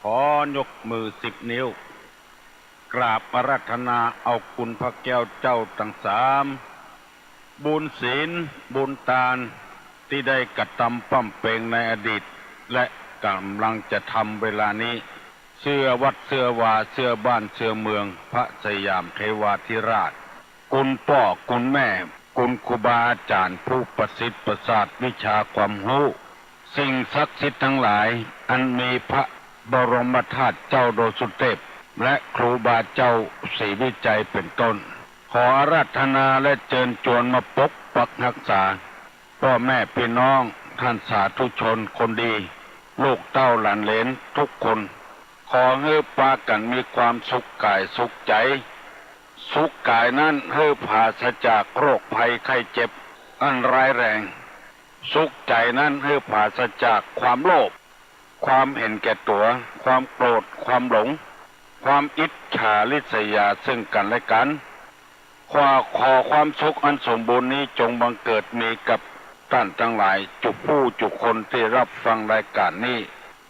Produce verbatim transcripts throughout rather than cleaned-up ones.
ขอยกมือสิบนิ้ว กราบอาราธนาเอาคุณพระแก้วเจ้าตังสาม บุญศีล บุญตาน ตี้ได้กระตำปำเป็งในอดีต และก่ำลังจะทำเวลานี้ เสื้อวัดเสื้อวา เสื้อบ้านเสื้อเมือง พระสยามเทวาธิราช คุณป้อคุณแม่ คุณครูบาอาจ๋ารย์ผู้ประสิทธิ์ประสาทวิชาความฮู้ สิ่งศักดิ์สิทธิ์ตังหลาย อันมีพระบรมธาตุเจ้าดอยสุเทพ และครูบาเจ้าศรีวิชัยเป็นต้น ขออาราธนาและเจิญจวนมาปกปักฮักษา ป้อแม่ปี้น้อง ต้านสาธุชนคนดี ลูกเต้าหลานเหลนทุกคน ขอหื้อปากั๋นมีความสุขก๋ายสุขใจ๋ สุขก๋ายนั้นหื้อผาศจากโรคภัยไข้เจ็บอันร้ายแรง สุขใจ๋นั้นหื้อผาศจากความโลภ ความเห็นแก่ตั๋ว ความโกรธ ความหลง ความอิจฉาริษยาซึ่งกั๋นและกั๋น ขอ ขอความสุขอันสมบูรณ์นี้จงบังเกิดมีกับต้านตังหลาย จุผู้จุคนตี้ฮับฟังรายก๋านนี้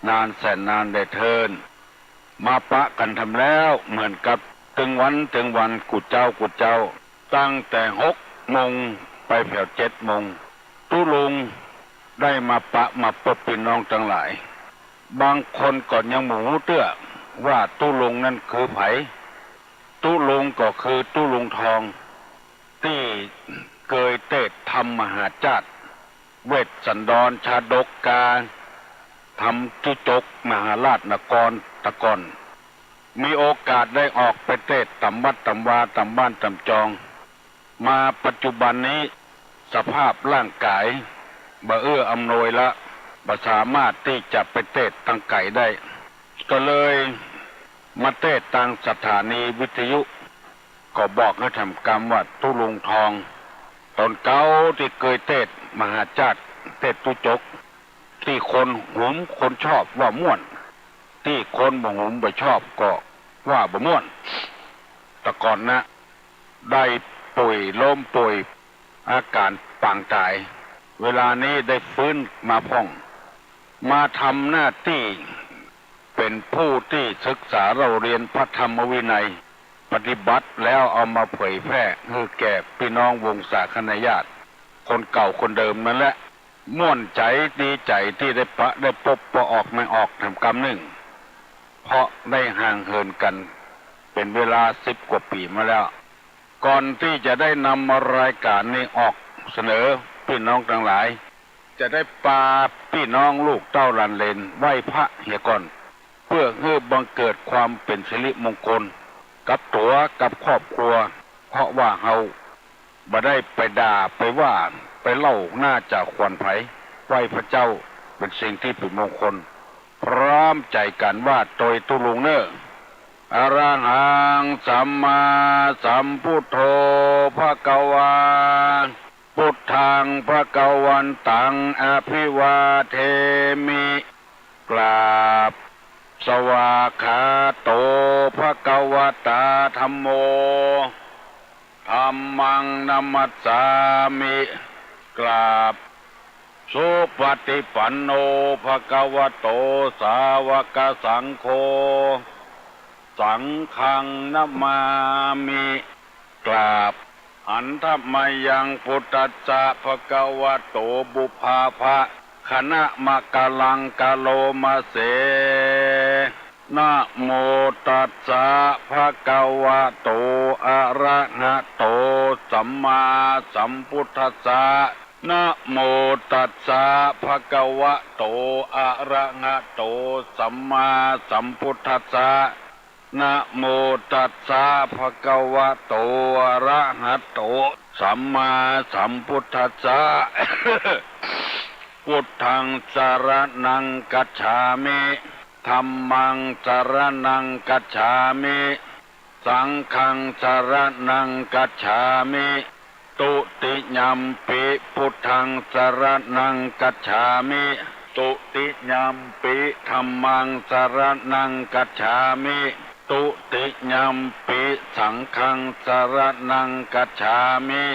นานแสนนานแลเทิน มาปะกั๋นทำแล้ว เหมือนกับตึงวันตึงวัน กู้เจ๊ากู้เจ๊า ตั้งแต่หกโมงไปแผวเจ็ดโมง ตุ๊ลุงได้มาปะมาปบปี้น้องตังหลาย บางคนก็ยังบ่ฮู้เตื้อว่าตุ๊ลุงนั้นคือใผ ตุ๊ลุงก็คือตุ๊ลุงทอง ตี้เกยเตสน์ธรรมมหาชาติ เวสสันดรชาดกกา ธรรมจุจกมหาราชนครตะก่อน มีโอกาสได้ออกไปเตสน์ต๋ามวัดต๋ามวา ต๋ามบ้านต๋ามจอง มาปัจจุบันนี้สภาพร่างก๋ายบ่เอื้ออำนวยละ บ่สามารถตี้จะไปเตสน์ตังไก๋ได้ ก็เลยมาเตสน์ตางสถานีวิทยุ ก็บอกหื้อแถมกำว่าตุ๊ลุงทอง ต๋อนเก่าตี้เกยเตสน์มหาชาติ เตสน์ตุ๊จก ตี้คนหุมคนชอบว่าม่วน ตี้คนบ่หุมบ่ชอบก็ว่าบ่ม่วน ตะก่อนนะ ได้ป่วยล้มป่วย อาก๋ารปางต๋าย เวลานี้ได้ฟื้นมาพ่อง มาทำหน้าตี้เป๋นผู้ตี้ศึกษาเล่าเรียนพระธรรมวินัย ปฏิบัติแล้วเอามาเผยแพร่หื้อแก่ปี้น้องวงศาคณาญาติ คนเก่าคนเดิมนั้นแหละ ม่วนใจ๋ดีใจ๋ตี้ได้ปะได้ปบป้อออกแม่ออกแถมกำนึ่ง เพราะได้ห่างเหินกั๋นเป๋นเวลาสิบกว่าปี๋มาแล้ว ก่อนตี้จะได้นำรายก๋านนี้ออกเสนอปี้น้องตังหลาย จะได้ปาปี้น้องลูกเต้าหลานเหลนไหว้พระเหียก่อน เปื้อหื้อบังเกิดความเป๋นสิริมงคลกับตั๋วกับครอบครัว เพราะว่าเฮาบ่ได้ไปด่าไปว่าไปเล่าหน้าจ๋าขวัญใผ ไหว้พระเจ้าเป๋นสิ่งตี้เป๋นมงคล พร้อมใจ๋กั๋นว่าโตยตุ๊ลุงเน่อ อะระหังสัมมาสัมพุทโธภะคะวา พุทธังภะคะวันตังอะภิวาเทมิ กราบ สวากขาโตภะคะวะตาธัมโม ธัมมังนะมัสสามิ กราบ สุปฏิปันโนภะคะวะโตสาวกสังโฆ สังฆังนะมามิ กราบ หันทะมะยังพุทธัสสะภะคะวะโตปุพพาภะคะนะมะกะลังกะโลมะเส นะโมตัสสะภะคะวะโตอะระหะโตสัมมาสัมพุทธัสสะ นะโมตัสสะภะคะวะโตอะระหะโตสัมมาสัมพุทธัสสะ นะโมตัสสะภะคะวะโตอะระหะโตสัมมาสัมพุทธัสสะ พุทธังสะระณังคัจฉามิ ธัมมังสะระณังคัจฉามิ สังฆังสะระณังคัจฉามิ ตุติยัมปิพุทธังสะระณังคัจฉามิ ตุติยัมปิธัมมังสะระณังคัจฉามิ ตุติยัมปิสังฆังสะระณังคัจฉามิ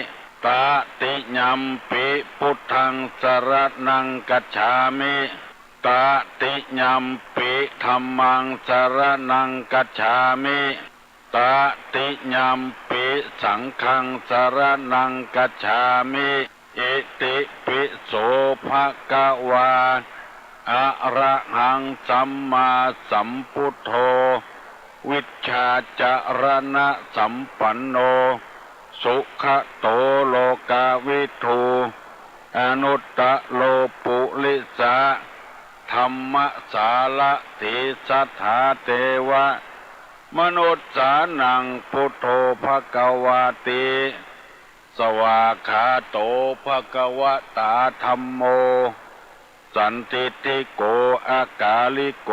ตติยัมปิพุทธังสะระณังคัจฉามิ ตติยัมปิ ธัมมัง สรณัง คัจฉามิ ตติยัมปิ สังฆัง สรณัง คัจฉามิ อิติปิโส ภะคะวา อะระหัง สัมมาสัมพุทโธ วิชชาจรณสัมปันโน สุขะโต โลกวิทู อนุตตะโร ปุริสะ ธัมมสารถี สัทธา เตวะ มนุสสานัง พุทโธ ภะคะวาติ สวาขาโต ภะคะวะตา ธัมโม สันทิฏฐิโก อะกาลิโก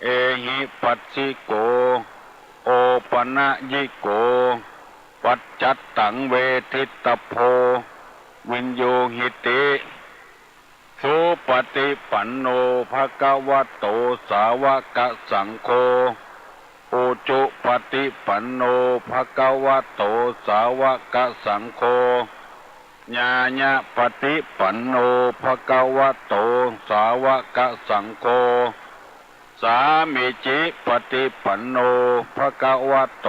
เอหิปัสสิโก โอปะนะยิโก ปัจจัตตัง เวทิตตะโพ วินยูหิติ สุปฏิปันโน ภะคะวะโต สาวะกะสังโฆ อุจุปฏิปันโน ภะคะวะโต สาวะกะสังโฆ ญาณะปฏิปันโน ภะคะวะโต สาวะกะสังโฆ สามีจิปฏิปันโน ภะคะวะโต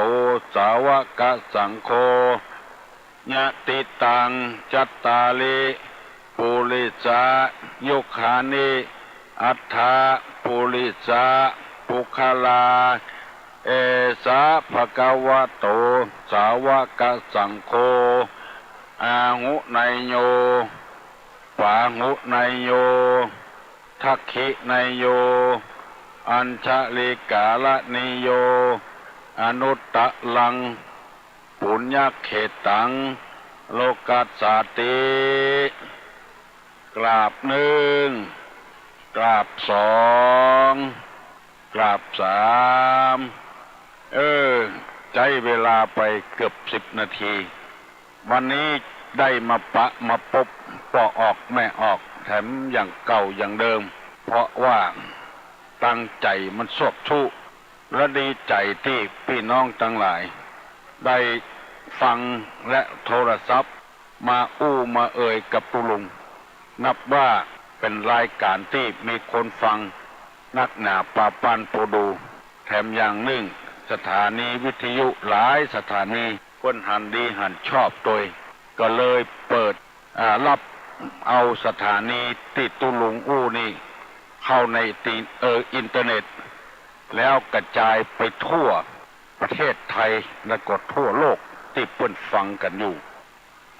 สาวะกะสังโฆ ยะติตัง จัตตาริ ปุริสายุคานิ อัตถะ ปุริสาปุคคลา เอสะ ภะคะวะโต สาวะกะสังโฆ อาหุเนยโย ปาหุเนยโย ทักขิเนยโย อัญชลิกาละเนยโย อนุตตะรัง ปุญญะเขตัง โลกัสสาติ กราบนึ่ง กราบสอง กราบสาม เออ ใจ๊เวลาไปเกือบสิบนาที วันนี้ได้มาปะมาปบป้อออกแม่ออก แถมอย่างเก่าอย่างเดิม เพราะว่าตั้งใจ๋มันสวกชู้ และดีใจ๋ตี้ปี้น้องตังหลาย ได้ฟังและโทรศัพท์มาอู้มาเอ่ยกับตุ๊ลุง นับว่าเป๋นรายก๋านตี้มีคนฟังนักหนาปาปันโปดู แถมอย่างนึ่งสถานีวิทยุหลายสถานีเปิ้นหันดีหันชอบตวย ก็เลยเปิด อ่า ฮับเอาสถานีตี้ตุ๊ลุงอู้นี่เข้าในตี เอ่อ อินเทอร์เน็ต แล้วกระจายไปทั่วประเทศไทยและก็ทั่วโลกตี้เปิ้นฟังกั๋นอยู่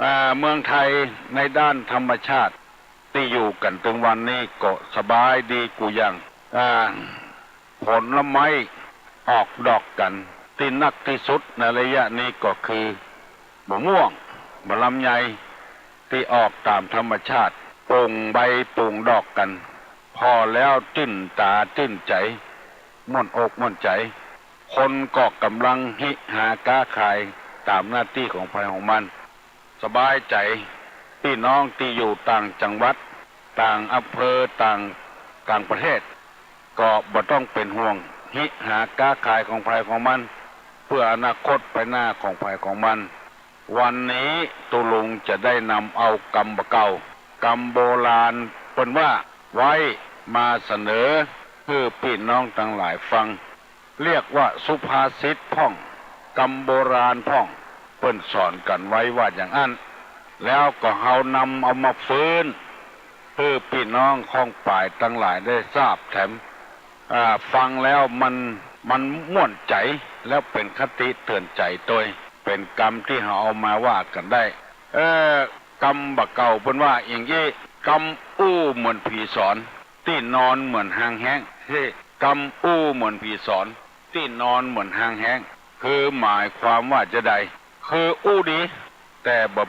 อ่า เมืองไทยในด้านธรรมชาติตี้อยู่กั๋นตึงวันนี้ก็สบายดีกู้อย่าง อ่า ผลไม้ออกดอกกั๋น ตี้นักที่สุดในระยะนี้ก็คือมะม่วง มะลำไย ตี้ออกต๋ามธรรมชาติ ปูงใบปูงดอกกั๋น ผ่อแล้วจื้นต๋าจื้นใจ๋ ม่วนอกม่วนใจ๋ คนก็ก่ำลังฮิหาก๊าขายต๋ามหน้าตี้ของใผของมัน สบายใจ๋ ปี้น้องตี้อยู่ต่างจังหวัด ต่างอำเภอ ต่าง ต่างประเทศ ก็บ่ต้องเป๋นห่วง ฮิหาก๊าขายของใผของมัน เปื้ออนาคตไปหน้าของใผของมัน วันนี้ตุ๊ลุงจะได้นำเอากำบ่าเก่า กำโบราณเปิ้นว่าไว้มาเสนอหื้อปี้น้องตังหลายฟัง เรียกว่าสุภาษิตพ่อง กำโบราณพ่อง เปิ้นสอนกั๋นไว้ว่าอย่างอั้น แล้วก็เฮานำเอามาฟื้น หื้อปี้น้องข้องป๋ายตังหลายได้ทราบแถม อ่า ฟังแล้วมัน มันม่วนใจ๋ แล้วเป๋นคติเตื๋อนใจ๋ตวย เป๋นกำตี้เฮาเอามาว่ากั๋นได้ เออ กำบ่าเก่าเปิ้นว่าอิงอี้ กำอู้เหมือนผีสอน ตี้นอนเหมือนฮางแฮ้ง เฮ้ กำอู้เหมือนผีสอน ตี้นอนเหมือนฮางแฮ้ง คือหมายความว่าจาใด คืออู้ดี แต่บ่า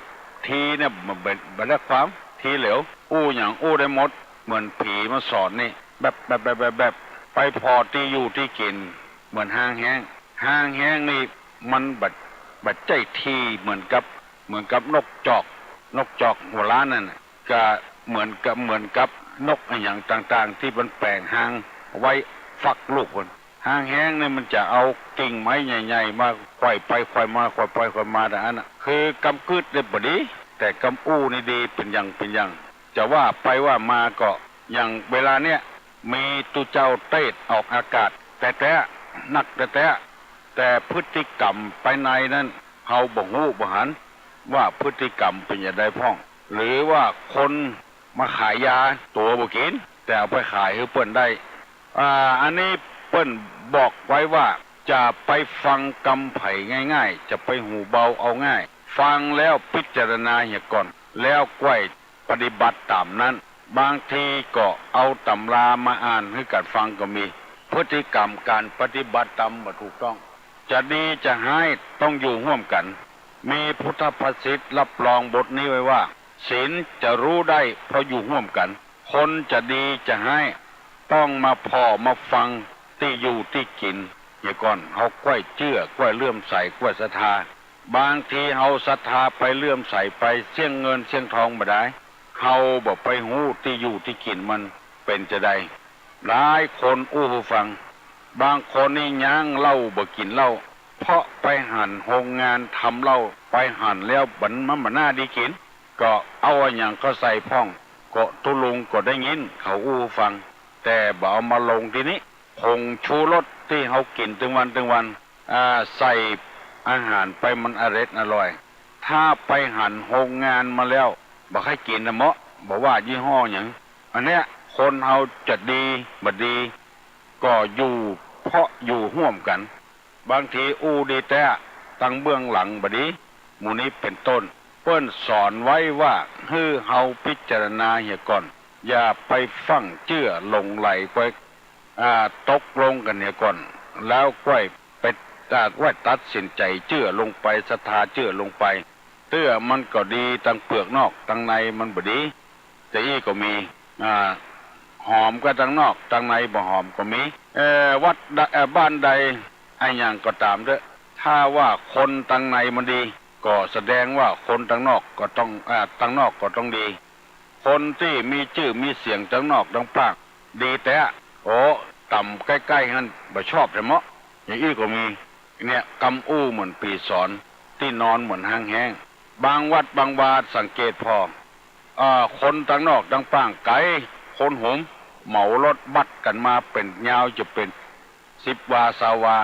ทีเนี่ยบ่า บ่า บ่าได้ความ ทีเหลว อู้หยังอู้ได้หมด เหมือนผีมาสอนนี่ แบบ แบบ แบบ แบบ แบบ ไปผ่อตี้อยู่ตี้กิ๋น เหมือนฮางแฮ้ง ฮางแฮ้งนี่มันบ่า บ่าใจ้ทีเหมือนกับ เหมือนกับนกจอก นกจอกหัวล้านนั่นน่ะ ก็เหมือนกับ เหมือนกับนกอะหยังต่างๆ ตี้มันแป๋งฮางไว้ฟักลูกมัน ฮางแฮ้งนี่มันจะเอากิ่งไม้ใหญ่ๆ มาไขว่ไปไขว่มา ไขว่ไปไขว่มา แต่อันน่ะ คือกำกึ๊ดเนี่ยบ่ดี แต่กำอู้นี่ดีเป๋นอย่างเป๋นอย่าง จะว่าไปว่ามาก็ อย่างเวลาเนี้ย มีตุ๊เจ้าเตสน์ออกอากาศแต๊ๆ นักแต๊ๆ แต่พฤติกรรมไปในนั้น เฮาบ่ฮู้บ่หันว่าพฤติกรรมเป๋นจะใดพ่อง หรือว่าคนมาขายยาตั๋วบ่กิ๋น แต่เอาไปขายหื้อเปิ้นได้ อ่า อันนี้เปิ้นบอกไว้ว่า จะไปฟังกำใผง่ายๆ จะไปหูเบาเอาง่าย ฟังแล้วพิจารณาเหียก่อน แล้วก้อยปฏิบัติต๋ามนั้น บางทีก็เอาต๋ำรามาอ่านหื้อกั๋นฟังก็มี พฤติกรรมก๋านปฏิบัติต๋ามบ่ถูกต้อง จะดีจะฮ้ายต้องอยู่ฮ่วมกั๋น มีพุทธภาษิตรับรองบทนี้ไว้ว่า ศีลจะฮู้ได้เพราะอยู่ฮ่วมกั๋น คนจะดีจะฮ้ายต้องมาผ่อมาฟังตี้อยู่ตี้กิ๋นเหียก่อน เฮาก้อยเจื้อ ก้อยเลื่อมใส ก้อยศรัทธา บางทีเฮาศรัทธาไปเลื่อมใสไป เสี้ยงเงินเสี้ยงทองบ่ดาย เฮาบ่ไปฮู้ตี้อยู่ตี้กิ๋นมันเป๋นจะใด หลายคนอู้หื้อฟัง บางคนนี่ย้างเหล้าบ่กิ๋นเหล้า เพราะไปหันโฮงงานทำเหล้า ไปหันแล้วมันบ่น่าดีกิ๋น ก็เอาอะหยังก็ใส่พ่อง ก็ตุ๊ลุงก็ได้ยินเขาอู้หื้อฟัง แต่บ่เอามาลงตี้นี้ ผงชูรสตี้เฮากิ๋นตึงวันตึงวัน อ่า ใส่อาหารไปมันอร็ดอร่อย ถ้าไปหันโฮงงานมาแล้ว บ่ใค่กิ๋นนะเมาะ บ่ว่ายี่ห้อหยัง อันเนี้ยคนเฮาจะดีบ่ดี ก็อยู่เพราะอยู่ฮ่วมกั๋น บางทีอู้ดีแต๊ ตังเบื้องหลังบ่ดี หมู่นี้เป๋นต้น เปิ้นสอนไว้ว่าหื้อเฮาพิจารณาเหียก่อน อย่าไปฟั่งเจื้อหลงใหลไป อ่า ตกลงกั๋นเหียก่อน แล้วก้อยไป อ่า ก้อยตัดสินใจ๋เจื้อลงไป ศรัทธาเจื้อลงไป เตื้อมันก็ดีตังเปลือกนอก ตังในมันบ่ดี จะอี้ก็มี อ่า หอมก้าตังนอก ตังในบ่หอมก็มี เอ่อ วัดใด เอ่อ บ้านใด อะหยังก็ต๋ามเต๊อะ ถ้าว่าคนตังในมันดี ก็แสดงว่าคนตังนอกก็ต้อง อ่า ตังนอกก็ต้องดี คนตี้มีจื้อมีเสียงตังนอกตังปากดีแต๊ โอ้ ต๋ามใก้ๆ หั้นบ่ชอบแต๊เมาะ อย่างอี้ก็มี เนี่ย กำอู้เหมือนผีสอน ตี้นอนเหมือนฮางแฮ้ง บางวัดบางวาสังเกตผ่อ เอ่อ คนตังนอกตังปากไก๋ คนหุม เหมารถบัสกั๋นมาเป๋นยาวจะเป๋นสิบวา ซาววา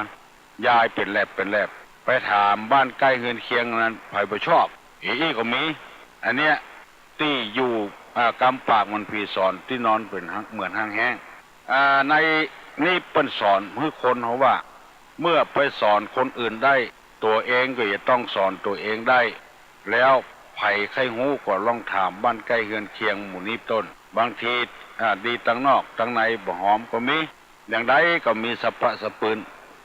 ยายเป๋นแหลบเป๋นแหลบ ไปถามบ้านใก้เฮือนเคียงนั้น ใผบ่ชอบ อย่างอี้ก็มี อันเนี้ย ตี้อยู่ อ่า กำปากเหมือนผีสอน ตี้นอนเป๋นฮาง เหมือนฮางแฮ้ง อ่า ในนี้เปิ้นสอนหื้อคนเฮาว่า เมื่อไปสอนคนอื่นได้ ตั๋วเองก็จะต้องสอนตั๋วเองได้ แล้วใผใค่ฮู้ก็ลองถามบ้านใก้เฮือนเคียงหมู่นี้เป๋นต้น บางที อ่า ดีตังนอกตังในบ่หอมก็มี อย่างใดก็มีสรรพสรรพปืน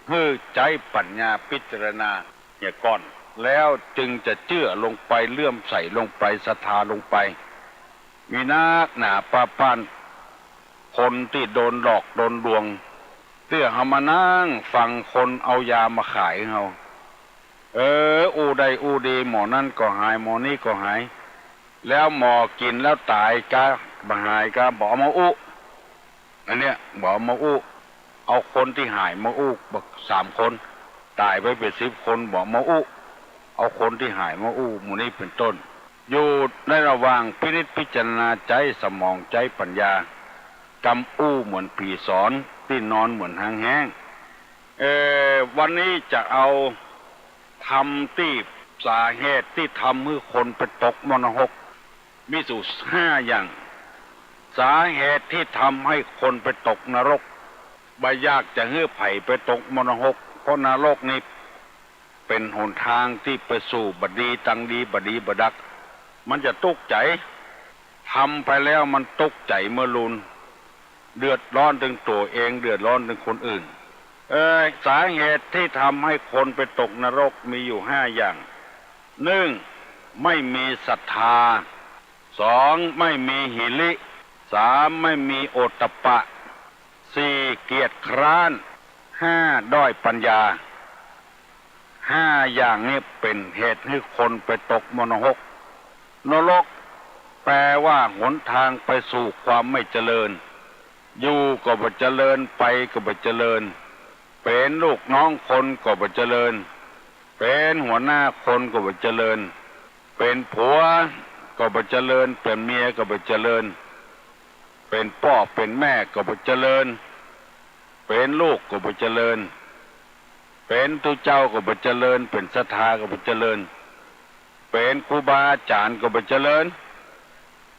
หื้อใจ๊ปัญญาพิจารณาเหียก่อน แล้วจึงจะเจื้อลงไป เลื่อมใสลงไป ศรัทธาลงไป มีนักหนาป้าป้าน คนตี้โดนหลอกโดนลวง เตื้อเฮามานั่งฟังคนเอายามาขายเฮา เออ อู้ได้อู้ดี หมอนั้นก็หาย หมอนี้ก็หาย แล้วหมอกิ๋นแล้วต๋ายกา บ่หายกา บ่เอามาอู้ อันเนี้ย บ่เอามาอู้ เอาคนตี้หายมาอู้ บ่ สามคน ต๋ายไปเป๋นสิบคน บ่เอามาอู้ เอาคนตี้หายมาอู้ หมู่นี้เป๋นต้น อยู่ในระหว่างพินิจพิจารณา ใจ๊สมองใจ๊ปัญญา กำอู้เหมือนผีสอน ตี้นอนเหมือนฮางแฮ้ง เอ่อ วันนี้จะเอาธรรมตี้ สาเหตุตี้ทำหื้อคนไปตกหม้อนรก มีอยู่ห้าอย่าง สาเหตุตี้ทำหื้อคนไปตกนรก บ่อยากจะหื้อใผไปตกหม้อนรก เพราะนรกนี้เป๋นหนตางตี้ไปสู่บ่ดีตังดี บ่ดีบ่ดัก มันจะตุ๊กใจ๋ ทำไปแล้วมันตุ๊กใจ๋เมื่อลูน เดือดร้อนเถิงตั๋วเอง เดือดร้อนเถิงคนอื่น เอ่อ สาเหตุตี้ทำหื้อคนไปตกนรกมีอยู่ห้าอย่าง หนึ่ง ไม่มีศรัทธา สอง ไม่มีหิริ สาม ไม่มีโอตตัปปะ สี่ เกียจคร้าน ห้า ด้อยปัญญา ห้าอย่างนี้เป๋นเหตุหื้อคนไปตกหม้อนรก นรก แปลว่าหนตางไปสู่ความไม่เจริญ อยู่ก็บ่เจริญ ไปก็บ่เจริญ เป๋นลูกน้องคนก็บ่เจริญ เป๋นหัวหน้าคนก็บ่เจริญ เป๋นผัวก็บ่เจริญ เป๋นเมียก็บ่เจริญ เป๋นป้อเป๋นแม่ก็บ่เจริญ เป๋นลูกก็บ่เจริญ เป๋นตุ๊เจ้าก็บ่เจริญ เป๋นศรัทธาก็บ่เจริญ เป๋นครูบาอาจ๋ารย์ก็บ่เจริญ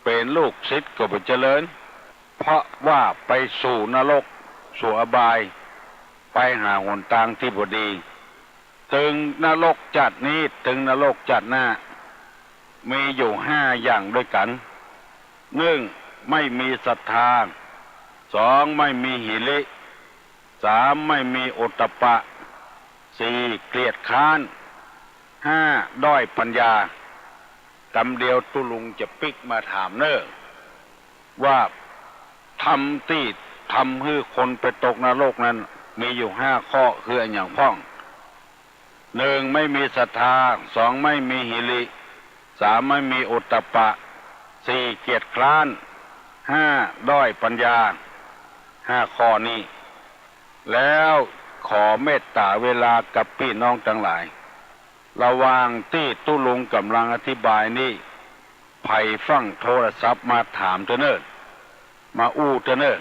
เป๋นลูกศิษย์ก็บ่เจริญ เพราะว่าไปสู่นรก สู่อบาย ไปหาหนตางตี้บ่ดี ตึงนรกจาตินี้ ตึงนรกจาติหน้า มีอยู่ห้าอย่างตวยกั๋น นึ่ง ไม่มีศรัทธา สอง ไม่มีหิริ สาม ไม่มีโอตตัปปะ สี่ เกียจคร้าน ห้า ด้อยปัญญา กำเดียวตุ๊ลุงจะปิ๊กมาถามเน่อ ว่าธรรมตี้ทำหื้อคนไปตกนรกนั้น มีอยู่ห้าข้อ คืออะหยังพ่อง นึ่ง ไม่มีศรัทธา สอง ไม่มีหิริ สาม ไม่มีโอตตัปปะ สี่ เกียจคร้าน ห้า ด้อยปัญญา ห้าข้อนี้ แล้วขอเมตต๋าเวลากับปี้น้องตังหลาย ระหว่างตี้ตุ๊ลุงก่ำลังอธิบายนี้ ใผฟั่งโทรศัพท์มาถามเต๊อะเน่อ มาอู้เต๊อะเน่อ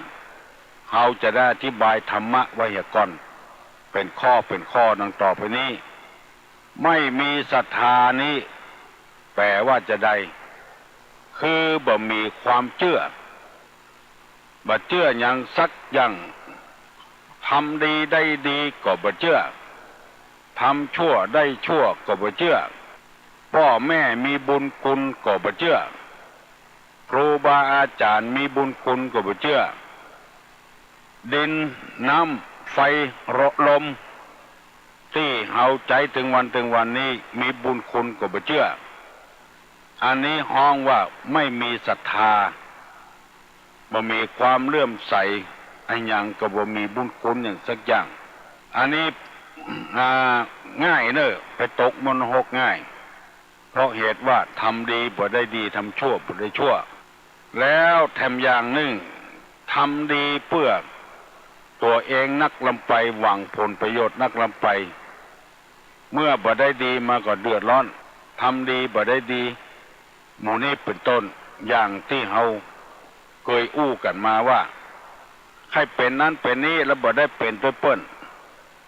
เฮาจะได้อธิบายธรรมะไว้เหียก่อน เป๋นข้อเป๋นข้อดังต่อไปนี้ ไม่มีศรัทธานี้ แป๋ว่าจาใด คือบ่มีความเจื้อ บ่เจื้อหยังสักอย่าง ทำดีได้ดีก็บ่เจื้อ ทำชั่วได้ชั่วก็บ่เจื้อ ป้อแม่มีบุญคุณก็บ่เจื้อ ครูบาอาจ๋ารย์มีบุญคุณก็บ่เจื้อ ดิน น้ำ ไฟ ลม ตี้เฮาใจ๊ตึงวันตึงวันนี้ มีบุญคุณก็บ่เจื้อ อันนี้ฮ้องว่าไม่มีศรัทธา บ่มีความเลื่อมใส อะหยังก็บ่มีบุญคุณหยังสักอย่าง อันนี้ อ่า ง่ายเน่อ ไปตกมรณรกง่าย เพราะเหตุว่าทำดีบ่ได้ดี ทำชั่วบ่ได้ชั่ว แล้วแถมอย่างนึ่ง ทำดีเปื้อตั๋วเองนักล้ำไป หวังผลประโยชน์นักล้ำไป เมื่อบ่ได้ดีมาก็เดือดร้อน ทำดีบ่ได้ดี หมู่นี้เป๋นต้น อย่างตี้เฮาเกยอู้กั๋นมาว่า ใค่เป๋นนั้นเป๋นนี้ แล้วบ่ได้เป๋นตวยเปิ้น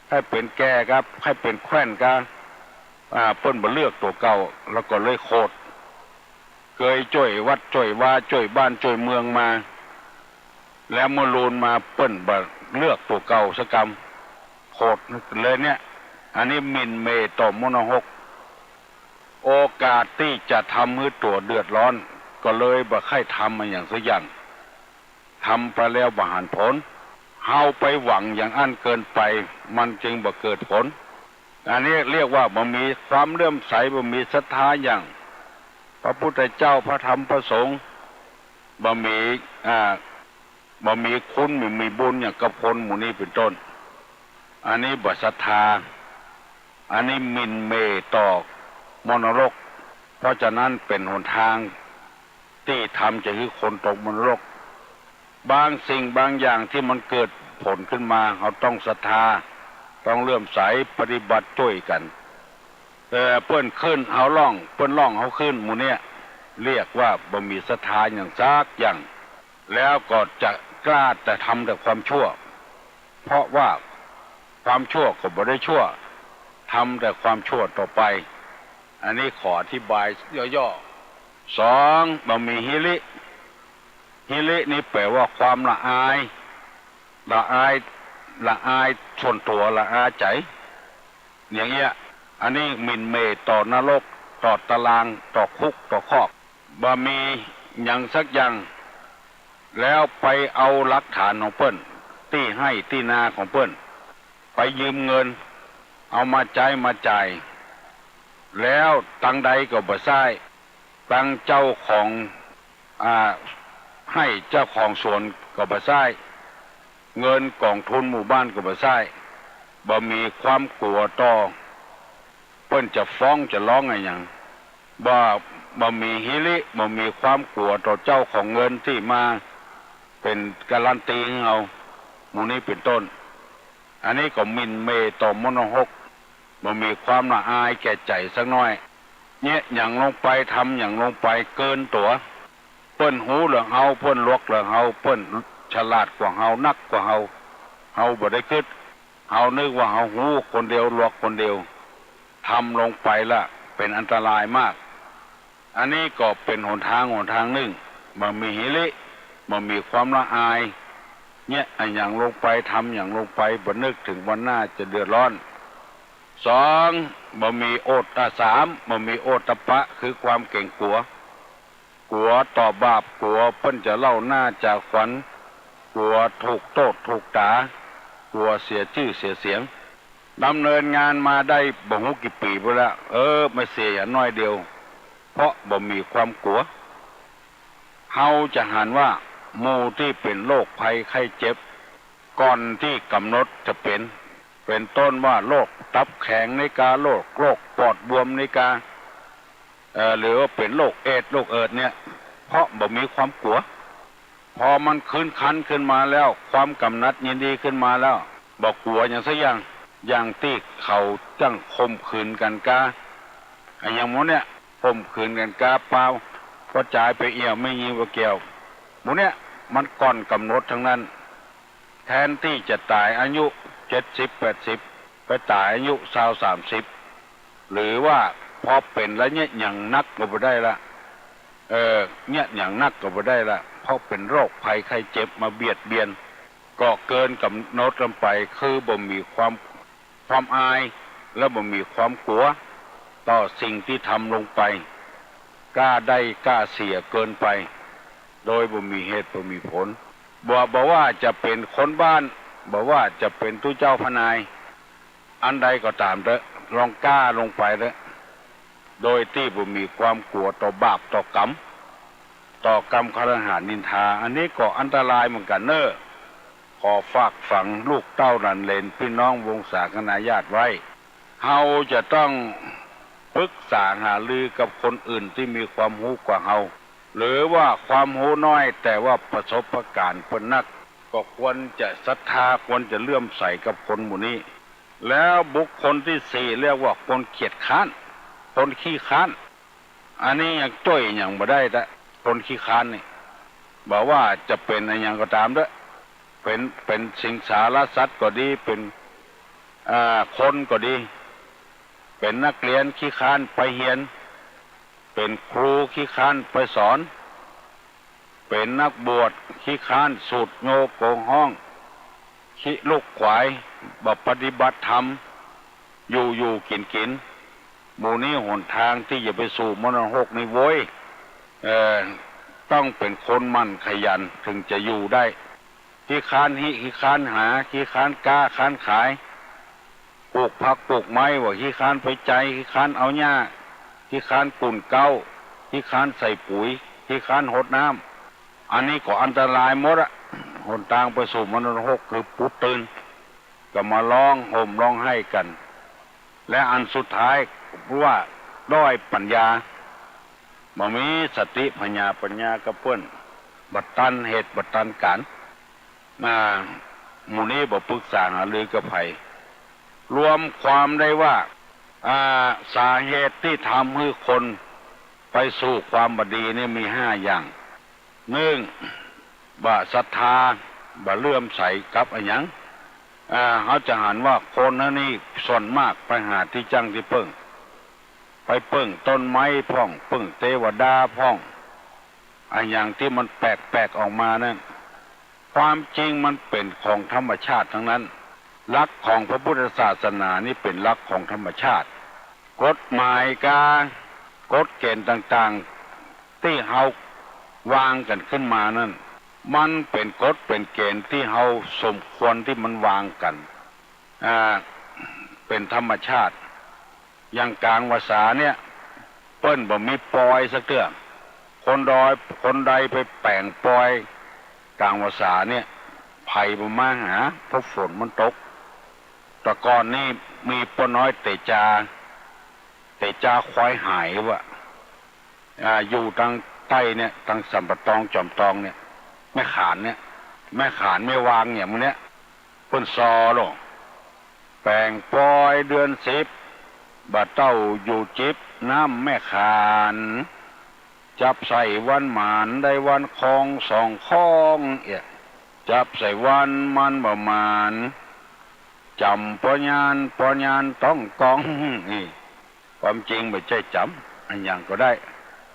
ใค่เป๋นแก่กา ใค่เป๋นแคว่นกา อ่า เปิ้นบ่เลือกตั๋วเก่า แล้วก็เลยโขด เกยจ้วยวัดจ้วยวา จ้วยบ้านจ้วยเมืองมา แล้วเมื่อลูนมาเปิ้นบ่เลือกตั๋วเก่าสักกำ โขดเลยเนี่ย อันนี้หมิ่นเหม่ต่อมรณรก โอกาสตี้จะทำหื้อตั๋วเดือดร้อน ก็เลยบ่ใค่ทำอะหยังสักอย่าง ทำไปแล้วบ่หันผล เฮาไปหวังอย่างอั้นเกินไป มันจึงบ่เกิดผล อันนี้เรียกว่าบ่มีความเลื่อมใส บ่มีศรัทธาอย่างพระพุทธเจ้า พระธรรม พระสงฆ์ บ่มี อ่า บ่มีคุณ บ่มีบุญอย่างกับคนหมู่นี้เป๋นต้น อันนี้บ่ศรัทธา อันนี้หมิ่นเหม่ต่อมรณรก เพราะฉะนั้นเป๋นหนตางตี้ทำจะหื้อคนตกมรณรก บางสิ่งบางอย่างตี้มันเกิดผลขึ้นมา เฮาต้องศรัทธา ต้องเลื่อมใส ปฏิบัติจ้วยกั๋น แต่เปิ้นขึ้นเฮาล่อง เปิ้นล่องเฮาขึ้น หมู่เนี้ยเรียกว่าบ่มีศรัทธาอย่างสักอย่าง แล้วก็จะกล้าแต่ทำแต่ความชั่ว เพราะว่าความชั่วก็บ่ได้ชั่ว ทำแต่ความชั่วต่อไป อันนี้ขออธิบายย่อๆ สอง บ่มีหิริ หิรินี่แป๋ว่าความละอาย ละอาย ละอายส่วนตั๋ว ละอายใจ๋ อย่างเงี้ย อันนี้หมิ่นเหม่ต่อนรก ต่อตาราง ต่อคุก ต่อคอก บ่มีหยังสักอย่าง แล้วไปเอาหลักฐานของเปิ้น ตี้ไฮ่ตี้นาของเปิ้น ไปยืมเงิน เอามาใจ๊มาจ่าย แล้วตังใดก็บ่ใซ้ ตังเจ้าของ อ่า ไฮ่ เจ้าของสวนก็บ่ใซ้ เงินกองทุนหมู่บ้านก็บ่ใซ้ บ่มีความกั๋วต่อ เปิ้นจะฟ้องจะร้องอะหยัง บ่ บ่มีหิริ บ่มีความกั๋วต่อเจ้าของเงินตี้มาเป๋นการันตีหื้อเฮา หมู่นี้เป๋นต้น อันนี้ก็หมิ่นเหม่ต่อมรณรก บ่มีความละอายแก่ใจ๋สักน้อย เยียะหยังลงไป ทำหยังลงไปเกินตั๋ว เปิ้นฮู้เหลือเฮา เปิ้นหลวกเหลือเฮา เปิ้นฉลาดกว่าเฮา นักกว่าเฮา เฮาบ่ได้กึ๊ด เฮานึกว่าเฮาฮู้คนเดียว หลวกคนเดียว ทำลงไปละเป๋นอันตรายมาก อันนี้ก็เป๋นหนตางหนตางนึ่ง บ่มีหิริ บ่มีความละอาย เยียะอะหยังลงไป ทำหยังลงไป บ่นึกเถิงวันหน้าจะเดือดร้อน สอง บ่มีโอต อ่า สาม บ่มีโอตตัปปะ คือความเก๋งกั๋ว กั๋วต่อบาป กั๋วเปิ้นจะเล่าหน้าจาขวัญ กั๋วถูกโต้ษถูกต๋า กั๋วเสียจื้อเสียเสียง ดำเนินงานมาได้บ่ฮู้กี่ปี๋ไปแล้ว เออ บ่เสียหยังน้อยเดียว เพราะบ่มีความกั๋ว เฮาจะหันว่าหมู่ตี้เป๋นโรคภัยไข้เจ็บ ก่อนตี้ก๋ำหนดจะเป๋น เป๋นต้นว่าโรคตับแข็งนี้กา โรค โรคปอดบวมนี้กา เอ่อ หรือว่าเป๋นโรคเอดส์ โรคเอิดส์เนี่ย เพราะบ่มีความกั๋ว พอมันขึ้นครรภ์ขึ้นมาแล้ว ความก๋ำหนัดยินดีขึ้นมาแล้ว บ่กั๋วหยังสักอย่าง อย่างตี้เขาจั้งข่มขืนกั๋นกา อะหยังหมู่เนี่ย ข่มขืนกั๋นกาเปล่า ป้อจายไปเอี่ยวแม่ญิงบ่าแก้ว หมู่เนี่ย มันก่อนก๋ำหนดตังนั้น แทนตี้จะต๋ายอายุเจ็ดสิบแปดสิบ ไปต๋ายอายุซาวสามสิบ หรือว่าพอเป๋นแล้วเยียะหยังนักก็บ่ได้ละ เออ เยียะหยังนักก็บ่ได้ละ เพราะเป๋นโรคภัยไข้เจ็บมาเบียดเบียน ก็เกินก๋ำหนดกั๋นไป คือบ่มีความ ความอาย และบ่มีความกั๋ว ต่อสิ่งตี้ทำลงไป กล้าได้กล้าเสียเกินไป โดยบ่มีเหตุบ่มีผล บ่ บ่ว่าจะเป๋นคนบ้าน บ่ว่าจะเป๋นตุ๊เจ้าพระนาย อันใดก็ต๋ามเต๊อะ ลองกล้าลงไปเต๊อะ โดยตี้บ่มีความกั๋วต่อบาปต่อกรรม ต่อกำคฤหาสน์นินทา อันนี้ก็อันตรายเหมือนกั๋นเน่อ ขอฝากฝังลูกเต้าหลานเหลนปี้น้องวงศาคณาญาติไว้ เฮาจะต้องปึกษาหารือกับคนอื่นตี้มีความฮู้กว่าเฮา หรือว่าความฮู้น้อยแต่ว่าประสบการณ์เปิ้นนัก ก็ควรจะศรัทธา ควรจะเลื่อมใสกับคนหมู่นี้ แล้วบุคคลตี้สี่เรียกว่าคนเกียจคร้าน คนขี้คร้าน อันนี้ยังจ้วยหยังบ่ได้ละ คนขี้คร้านนี่ บ่ว่าจะเป๋นอะหยังก็ต๋ามเต๊อะ เป๋น เป๋นสิงสารสัตว์ก็ดี เป๋น อ่า คนก็ดี เป๋นนักเรียนขี้คร้านไปเฮียน เป๋นครูขี้คร้านไปสอน เป๋นนักบวชขี้คร้านสูดโญโกงฮ้อง ขี้ลุกขวาย บ่ปฏิบัติธรรม อยู่อยู่กิ๋นกิ๋น หมู่นี้หนตางตี้จะไปสู่มรณะรกนี่โว้ย เอ่อ ต้องเป๋นคนหมั่นขยันเถิงจะอยู่ได้ ขี้คร้านฮิ ขี้คร้านหา ขี้คร้านก๊า คร้านขาย ปลูกผักปลูกไม้ บ่าขี้คร้านไปไจ ขี้คร้านเอาหญ้า ขี้คร้านกุ่นเก๊า ขี้คร้านใส่ปุ๋ย ขี้คร้านหดน้ำ อันนี้ก็อันตรายหมดอะ หนตางไปสู่มรณะรกคือปู๊ดตื่น ก็มาฮ้องห่มฮ้องไห้กั๋น และอันสุดท้ายว่าด้อยปั๋ญญา บ่มีสติผญาปั๋ญญากับเปิ้น บ่ตันเหตุบ่ตันก๋าร อ่า หมู่นี้บ่ปึกษาหารือกับใผ รวมความได้ว่า อ่า สาเหตุตี้ทำหื้อคนไปสู่ความบ่ดีนี่มีห้าอย่าง นึ่ง บ่ศรัทธา บ่เลื่อมใสกับอะหยัง อ่า เฮาจะหันว่าคนเฮานี่ส่วนมากไปหาตี้จั้งตี้เปิ้ง ไปเปิ้งต้นไม้พ่อง เปิ้งเตวดาพ่อง อะหยังตี้มันแปลกๆ ออกมานั้น ความจริงมันเป๋นของธรรมชาติตังนั้น หลักของพระพุทธศาสนานี่เป๋นหลักของธรรมชาติ กฎหมายกา กฎเก๋ณฑ์ต่างๆ ตี้เฮาวางกั๋นขึ้นมานั้น มันเป๋นกฎเป๋นเก๋ณฑ์ตี้เฮาสมควรตี้มันวางกั๋น อ่า เป๋นธรรมชาติ อย่างก๋างพรรษาเนี่ย เปิ้นบ่มีปอยสักเตื้อ คนดอย คนใดไปแป๋งปอยก๋างพรรษาเนี่ย ใผบ่มาหา เพราะฝนมันตก แต่ก่อนนี่มีป้อน้อยเต๋จา เต๋จาควายหายว่ะ อ่า อยู่ตางใต้เนี่ย ตางสัมปะตอง จอมตองเนี่ย แม่ขานเนี่ย แม่ขาน แม่วางเนี่ย หมู่เนี้ย เปิ้นซอลง แป๋งปอยเดือนสิบ บ่าเต้าอยู่จิบน้ำแม่ขาน จับใส่วันหมานได้วันคองสองข้องเอะ จับใส่วันมันบ่หมาน จ๋ำป้อญาณ ป้อญาณต้องกอง นี่ ความจริงบ่ใจ้จ๋ำ อะหยังก็ได้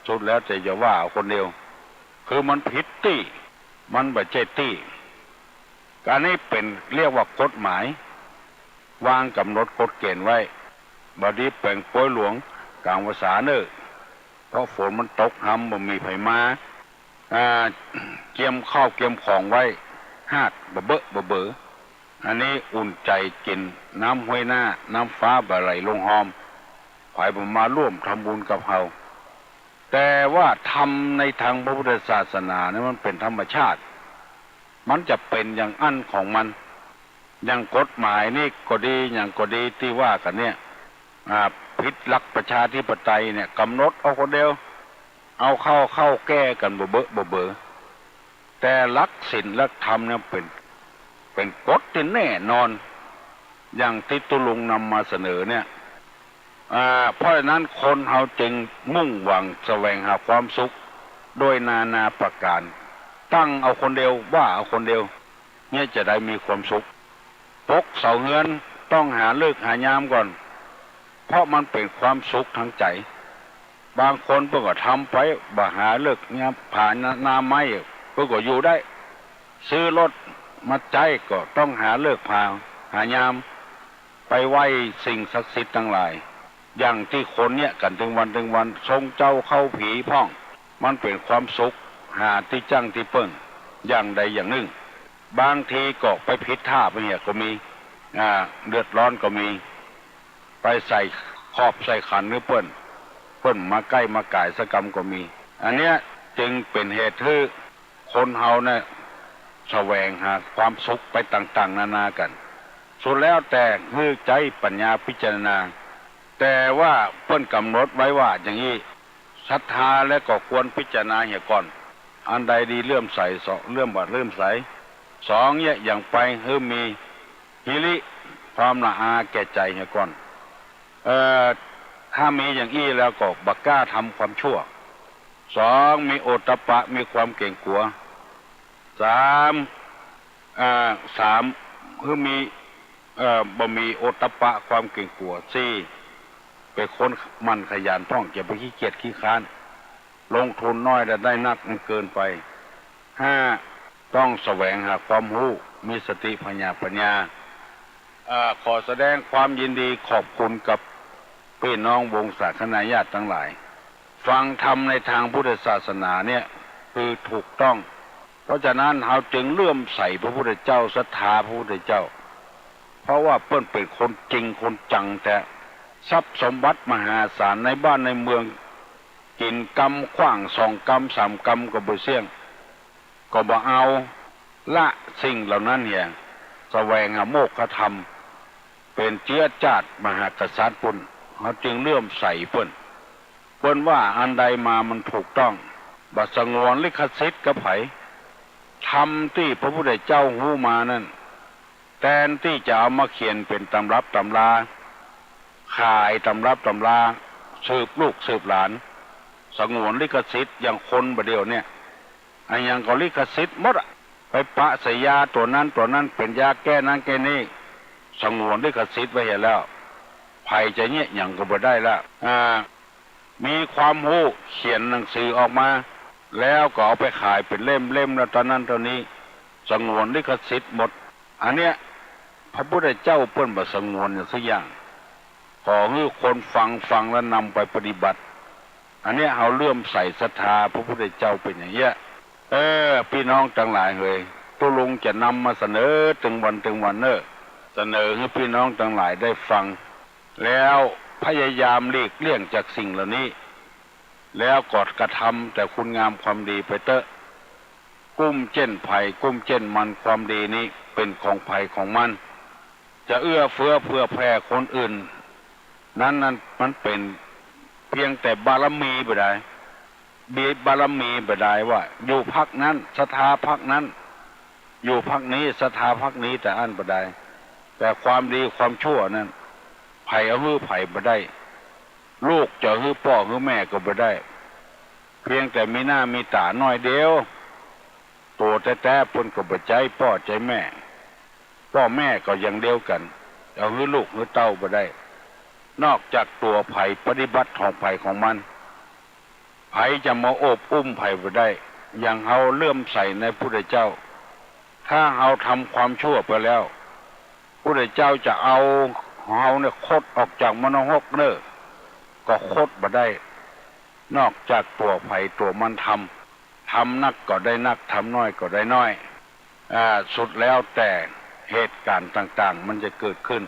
สุดแล้วแต่จะว่าเอาคนเดียว คือมันผิดตี้ มันบ่ใจ้ตี้ อันนี้เป๋นเรียกว่ากฎหมาย วางก๋ำหนดกฎเกณฑ์ไว้ บ่ดีแป๋งปวยหลวงก๋างพรรษาเน่อ เพราะฝนมันตกฮำบ่มีใผมา อ่า เกียมข้าวเกียมของไว้ ฮาดบ่เบอะบ่เบอ อันนี้อุ่นใจ๋กิ๋น น้ำห้วยหน้า น้ำฟ้าบ่ไหลลงฮอม ใผบ่มาร่วมทำบุญกับเฮา แต่ว่าธรรมในตางพระพุทธศาสนาเนี่ยมันเป๋นธรรมชาติ มันจะเป๋นอย่างอั้นของมัน อย่างกฎหมายนี่ก็ดี หยังก็ดีตี้ว่ากั๋นเนี่ย อ่า ผิดหลักประชาธิปไตยเนี่ย ก๋ำหนดเอาคนเดียว เอาเข้า เข้าแก้กั๋นบ่เบอะบ่เบอ แต่หลักศีลหลักธรรมเนี่ยเป๋น เป๋นกฎตี้แน่นอน อย่างตี้ตุ๊ลุงนำมาเสนอเนี่ย อ่า เพราะฉะนั้นคนเฮาจึงมุ่งหวังแสวงหาความสุขโดยนานาประก๋าน ตั้งเอาคนเดียว ว่าเอาคนเดียว เนี่ยจะได้มีความสุข ปกเสาเฮือนต้องหาฤกษ์หายามก่อน เพราะมันเป๋นความสุขตางใจ๋ บางคนเปิ้นก็ทำไป บ่หาฤกษ์ยาม ผ่านาไม้ เปิ้นก็อยู่ได้ ซื้อรถมาใจ๊ก็ต้องหาฤกษ์ผ่าหายาม ไปไหว้สิ่งศักดิ์สิทธิ์ตังหลาย อย่างตี้คนเนี่ยกั๋นตึงวันตึงวัน ชงเจ้าเข้าผีพ่อง มันเป๋นความสุข หาตี้จั้งตี้เปิ้ง อย่างใดอย่างนึ่ง บางทีก็ไปผิดท่าไปเหียก็มี อ่า เดือดร้อนก็มี ไปใส่ขอบใส่ขันหื้อเปิ้น เปิ้นมาใก้มาก๋ายสักกำก็มี อันเนี้ยจึงเป๋นเหตุหื้อคนเฮาเนี่ยแสวงหาความสุขไปต่างๆ นานากั๋น สุดแล้วแต่หื้อใจ๊ปัญญาพิจารณา แต่ว่าเปิ้นก๋ำหนดไว้ว่าอย่างอี้ ศรัทธาแล้วก็ควรพิจารณาเหียก่อน อันใดดีเลื่อมใส สอง เลื่อมบ่เลื่อมใส สอง เนี่ยอย่างไปหื้อมีหิริ ความละอาแก่ใจ๋เหียก่อน เอ่อ ถ้ามีอย่างอี้แล้วก็บ่กล้าทำความชั่ว สอง มีโอตตัปปะ มีความเก๋งกั๋ว สาม อ่า สาม หื้อมี เอ่อ บ่มีโอตตัปปะ ความเก๋งกั๋ว สี่ เป๋นคนหมั่นขยันพ่อง จะไปขี้เกียจขี้คร้าน ลงทุนน้อยแล้วได้นักมันเกินไป ห้า ต้องแสวงหาความฮู้ มีสติผญาปัญญา เอ่อ ขอแสดงความยินดีขอบคุณกับปี้น้องวงศาคณาญาติตังหลาย ฟังธรรมในตางพุทธศาสนาเนี่ยคือถูกต้อง เพราะฉะนั้นเฮาจึงเลื่อมใสพระพุทธเจ้า ศรัทธาพระพุทธเจ้า เพราะว่าเปิ้นเป๋นคนจริงคนจังแต๊ ทรัพย์สมบัติมหาศาลในบ้านในเมือง กิ๋นกำขว้างสองกำสามกำก็บ่เสี้ยง ก็บ่เอา ละสิ่งเหล่านั้นเหีย แสวงหาโมกขธรรม เป๋นเจื๊อจ้าดมหากษัตริย์ปู้น เฮาจึงเลื่อมใสเปิ้น เปิ้นว่าอันใดมามันถูกต้อง บ่สงวนลิขสิทธิ์กับใผ ธรรมตี้พระพุทธเจ้าฮู้มานั้น แตนตี้จะเอามาเขียนเป๋นตำรับตำรา ขายตำรับตำรา สืบลูกสืบหลาน สงวนลิขสิทธิ์ อย่างคนบ่าเดี่ยวเนี่ย อะหยังก็ลิขสิทธิ์หมดอะ ไปปะใส่ยาตั๋วนั้นตั๋วนั้น เป๋นยาแก้นั้นแก้นี้ สงวนลิขสิทธิ์ไว้เหียแล้ว ใผจะเยียะหยังก็บ่ได้ละ อ่า มีความฮู้ เขียนหนังสือออกมา แล้วก็เอาไปขายเป๋นเล่มๆ แล้วเต้านั้นเต้านี้ สงวนลิขสิทธิ์หมด อันเนี้ย พระพุทธเจ้าเปิ้นบ่สงวนหยังสักอย่าง ขอหื้อคนฟัง ฟังแล้วนำไปปฏิบัติ อันเนี้ยเฮาเลื่อมใสศรัทธาพระพุทธเจ้าเป๋นอย่างเงี้ย เออ ปี้น้องตังหลายเหย ตุ๊ลุงจะนำมาเสนอตึงวันตึงวันเน่อ เสนอหื้อปี้น้องตังหลายได้ฟัง แล้วพยายามหลีกเลี่ยงจากสิ่งเหล่านี้ แล้วก็กระทำแต่คุณงามความดีไปเต๊อะ กุ้มเจ้นใผ กุ้มเจ้นมัน ความดีนี้เป๋นของใผของมัน จะเอื้อเฟื้อเผื่อแผ่คนอื่น นั้น นั้นมันเป๋นเพียงแต่บารมีบ่ดาย มีบารมีบ่ดายว่าอยู่พรรคนั้น ศรัทธาพรรคนั้น อยู่พรรคนี้ ศรัทธาพรรคนี้ แต่อั้นบ่ดาย แต่ความดีความชั่วนั้น ใผเอาหื้อใผบ่ได้ ลูกจะหื้อป้อหื้อแม่ก็บ่ได้ พียงแต่มีหน้ามีต๋าน้อยเดียว ตั๋วแต๊ๆ เปิ้นก็บ่ใจ๊ป้อใจ๊แม่ ป้อแม่ก็อย่างเดียวกั๋น จะหื้อลูกหื้อเต้าบ่ได้ นอกจากตั๋วใผปฏิบัติของใผของมัน ใผจะมาโอบอุ้มใผบ่ได้ อย่างเฮาเลื่อมใสในพุทธเจ้า ถ้าเฮาทำความชั่วไปแล้ว พุทธเจ้าจะเอาเฮาเนี่ยขดออกจากมรรคนรกเน่อ ก็ขดบ่ได้ นอกจากตั๋วใผตั๋วมันทำ ทำนักก็ได้นัก ทำน้อยก็ได้น้อย อ่า สุดแล้วแต่เหตุก๋ารณ์ต่างๆ มันจะเกิดขึ้น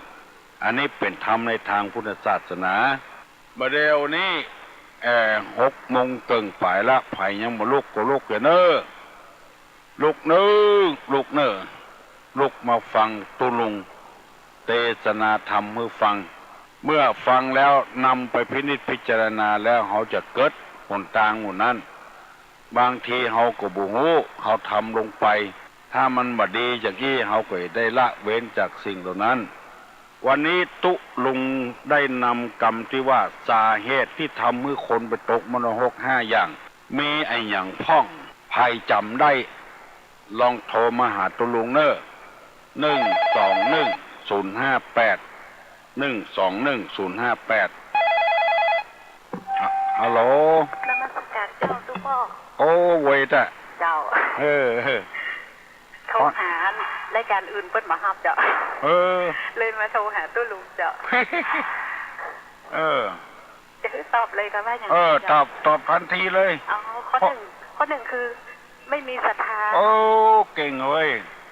อันนี้เป๋นธรรมในตางพุทธศาสนา บ่าเดี่ยวนี้ เอ่อ หกโมงเกิ่งป๋ายละ ใผยังบ่ลุกก็ลุกเน่อ ลุกเน่อ ลุกเน่อ ลุกมาฟังตุ๊ลุงเตสนาธรรมหื้อฟัง เมื่อฟังแล้วนำไปพินิจพิจารณาแล้ว เฮาจะเกิดหนตางหมู่นั้น บางทีเฮาก็บ่ฮู้ เฮาทำลงไป ถ้ามันบ่ดีอย่างอี้ เฮาก็ได้ละเว้นจากสิ่งเหล่านั้น วันนี้ตุ๊ลุงได้นำกำตี้ว่า สาเหตุตี้ทำหื้อคนไปตกมรรคนรกห้าอย่าง มีอะหยังพ่อง ใผจ๋ำได้ ลองโทรมาหาตุ๊ลุงเน่อ หนึ่งสองหนึ่งศูนย์ห้าแปด หนึ่งสองหนึ่งศูนย์ห้าแปด ฮะ ฮัลโหล นมัสการเจ้าตุ๊ป้อ โอ้ เวยตะ เจ้า เออ เออ โทรหารายก๋านอื่นเปิ้นบ่ฮับเจ้า เออ เลยมาโทรหาตุ๊ลุงเจ้า เออ จะหื้อตอบเลยก็ว่าอย่าง เออ นั้นเจ้า ตอบ ตอบทันทีเลย อ๋อ ข้อ ข้อ หนึ่ง ข้อหนึ่งคือ ไม่มีศรัทธา โอ้ เก่งเว้ย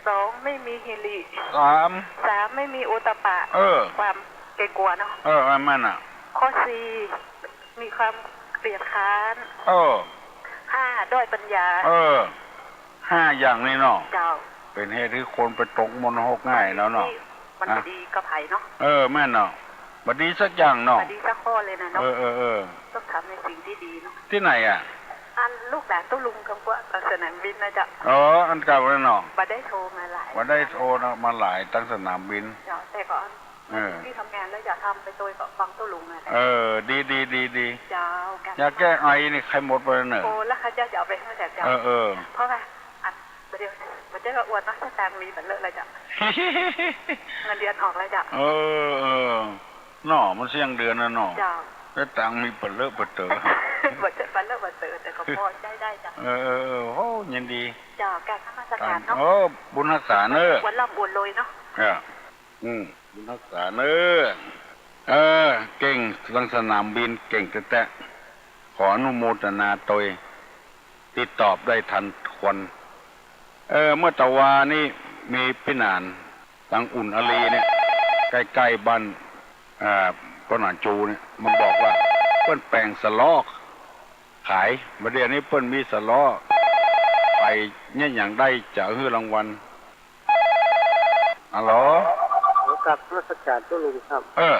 สอง ไม่มีหิริ สาม สาม ไม่มีโอตตัปปะ เออ ความเกรงกลัวเนาะ เออ อันนั้นน่ะ ข้อสี่ มีความเกียจคร้าน เออ ห้า ด้อยปัญญา เออ ห้าอย่างนี้เนาะ เจ้า เป๋นเหตุหื้อคนไปตกมรรคนรกง่ายแล้วเนาะ มันบ่ดีกับใผเนาะ เออ แม่นเนาะ บ่ดีสักอย่างเนาะ บ่ดีสักข้อเลยนะเนาะ เออ เออ เออ ต้องทำในสิ่งที่ดีเนาะ ตี้ไหนอะ อันลูกหลานตุ๊ลุงกำพวกสนามบินนะเจ้า อ๋อ อันเก่าแล้วเนาะ บ่ได้โทรมาหลาย บ่ได้โทรมาหลาย ตั้งสนามบิน เจ้า แต่ก็ เออ ตี้ทำงานแล้วจะทำไปโตยก็ฟังตุ๊ลุงอะ เออ ดี ดี ดี ดี เจ้า อย่าแก้ไอนี่ ไข้หมดไปเน่อ โอ้ แล้วข้าเจ้าจะเอาไปหื้อแก่เจ้า เออ เออ เพราะว่า อัน บ่าเดี่ยว บ่าเดี่ยวก็อวดเนาะ สตางค์มีบ่เหลือแล้วเจ้า เงินเดือนออกแล้วเจ้า เออ เออ เนาะ มันเสี้ยงเดือนน่ะเนาะ เจ้า สตางค์มีบ่เหลือบ่เต๋อ บ่ใจ้บ่เหลือบ่เต๋อ แต่ก็พอใจ๊ได้เจ้า เออ เออ เออ โอ้ ยินดี เจ้า กราบนมัสการเนาะ เออ บุญฮักษาเน่อ อวดร่ำอวดรวยเนาะ เออ อืม บุญฮักษาเน่อ เออ เก่ง ตั้งสนามบินเก่งแต๊ๆ ขออนุโมทนาโตย ตี้ตอบได้ทันควัน เออ เมื่อตะวานี้มีปี้หนาน ตังอุ่นอารีย์เนี่ย ใก้ๆ บ้าน อ่า ป้อหนานจูเนี่ย มาบอกว่า เปิ้นแป๋งสะเลาะขาย บ่าเดี่ยวนี้เปิ้นมีสะเลาะ ไปเยียะหยังได้จะหื้อรางวัล ฮัลโหล ขอกราบนมัสการตุ๊ลุงครับ เออ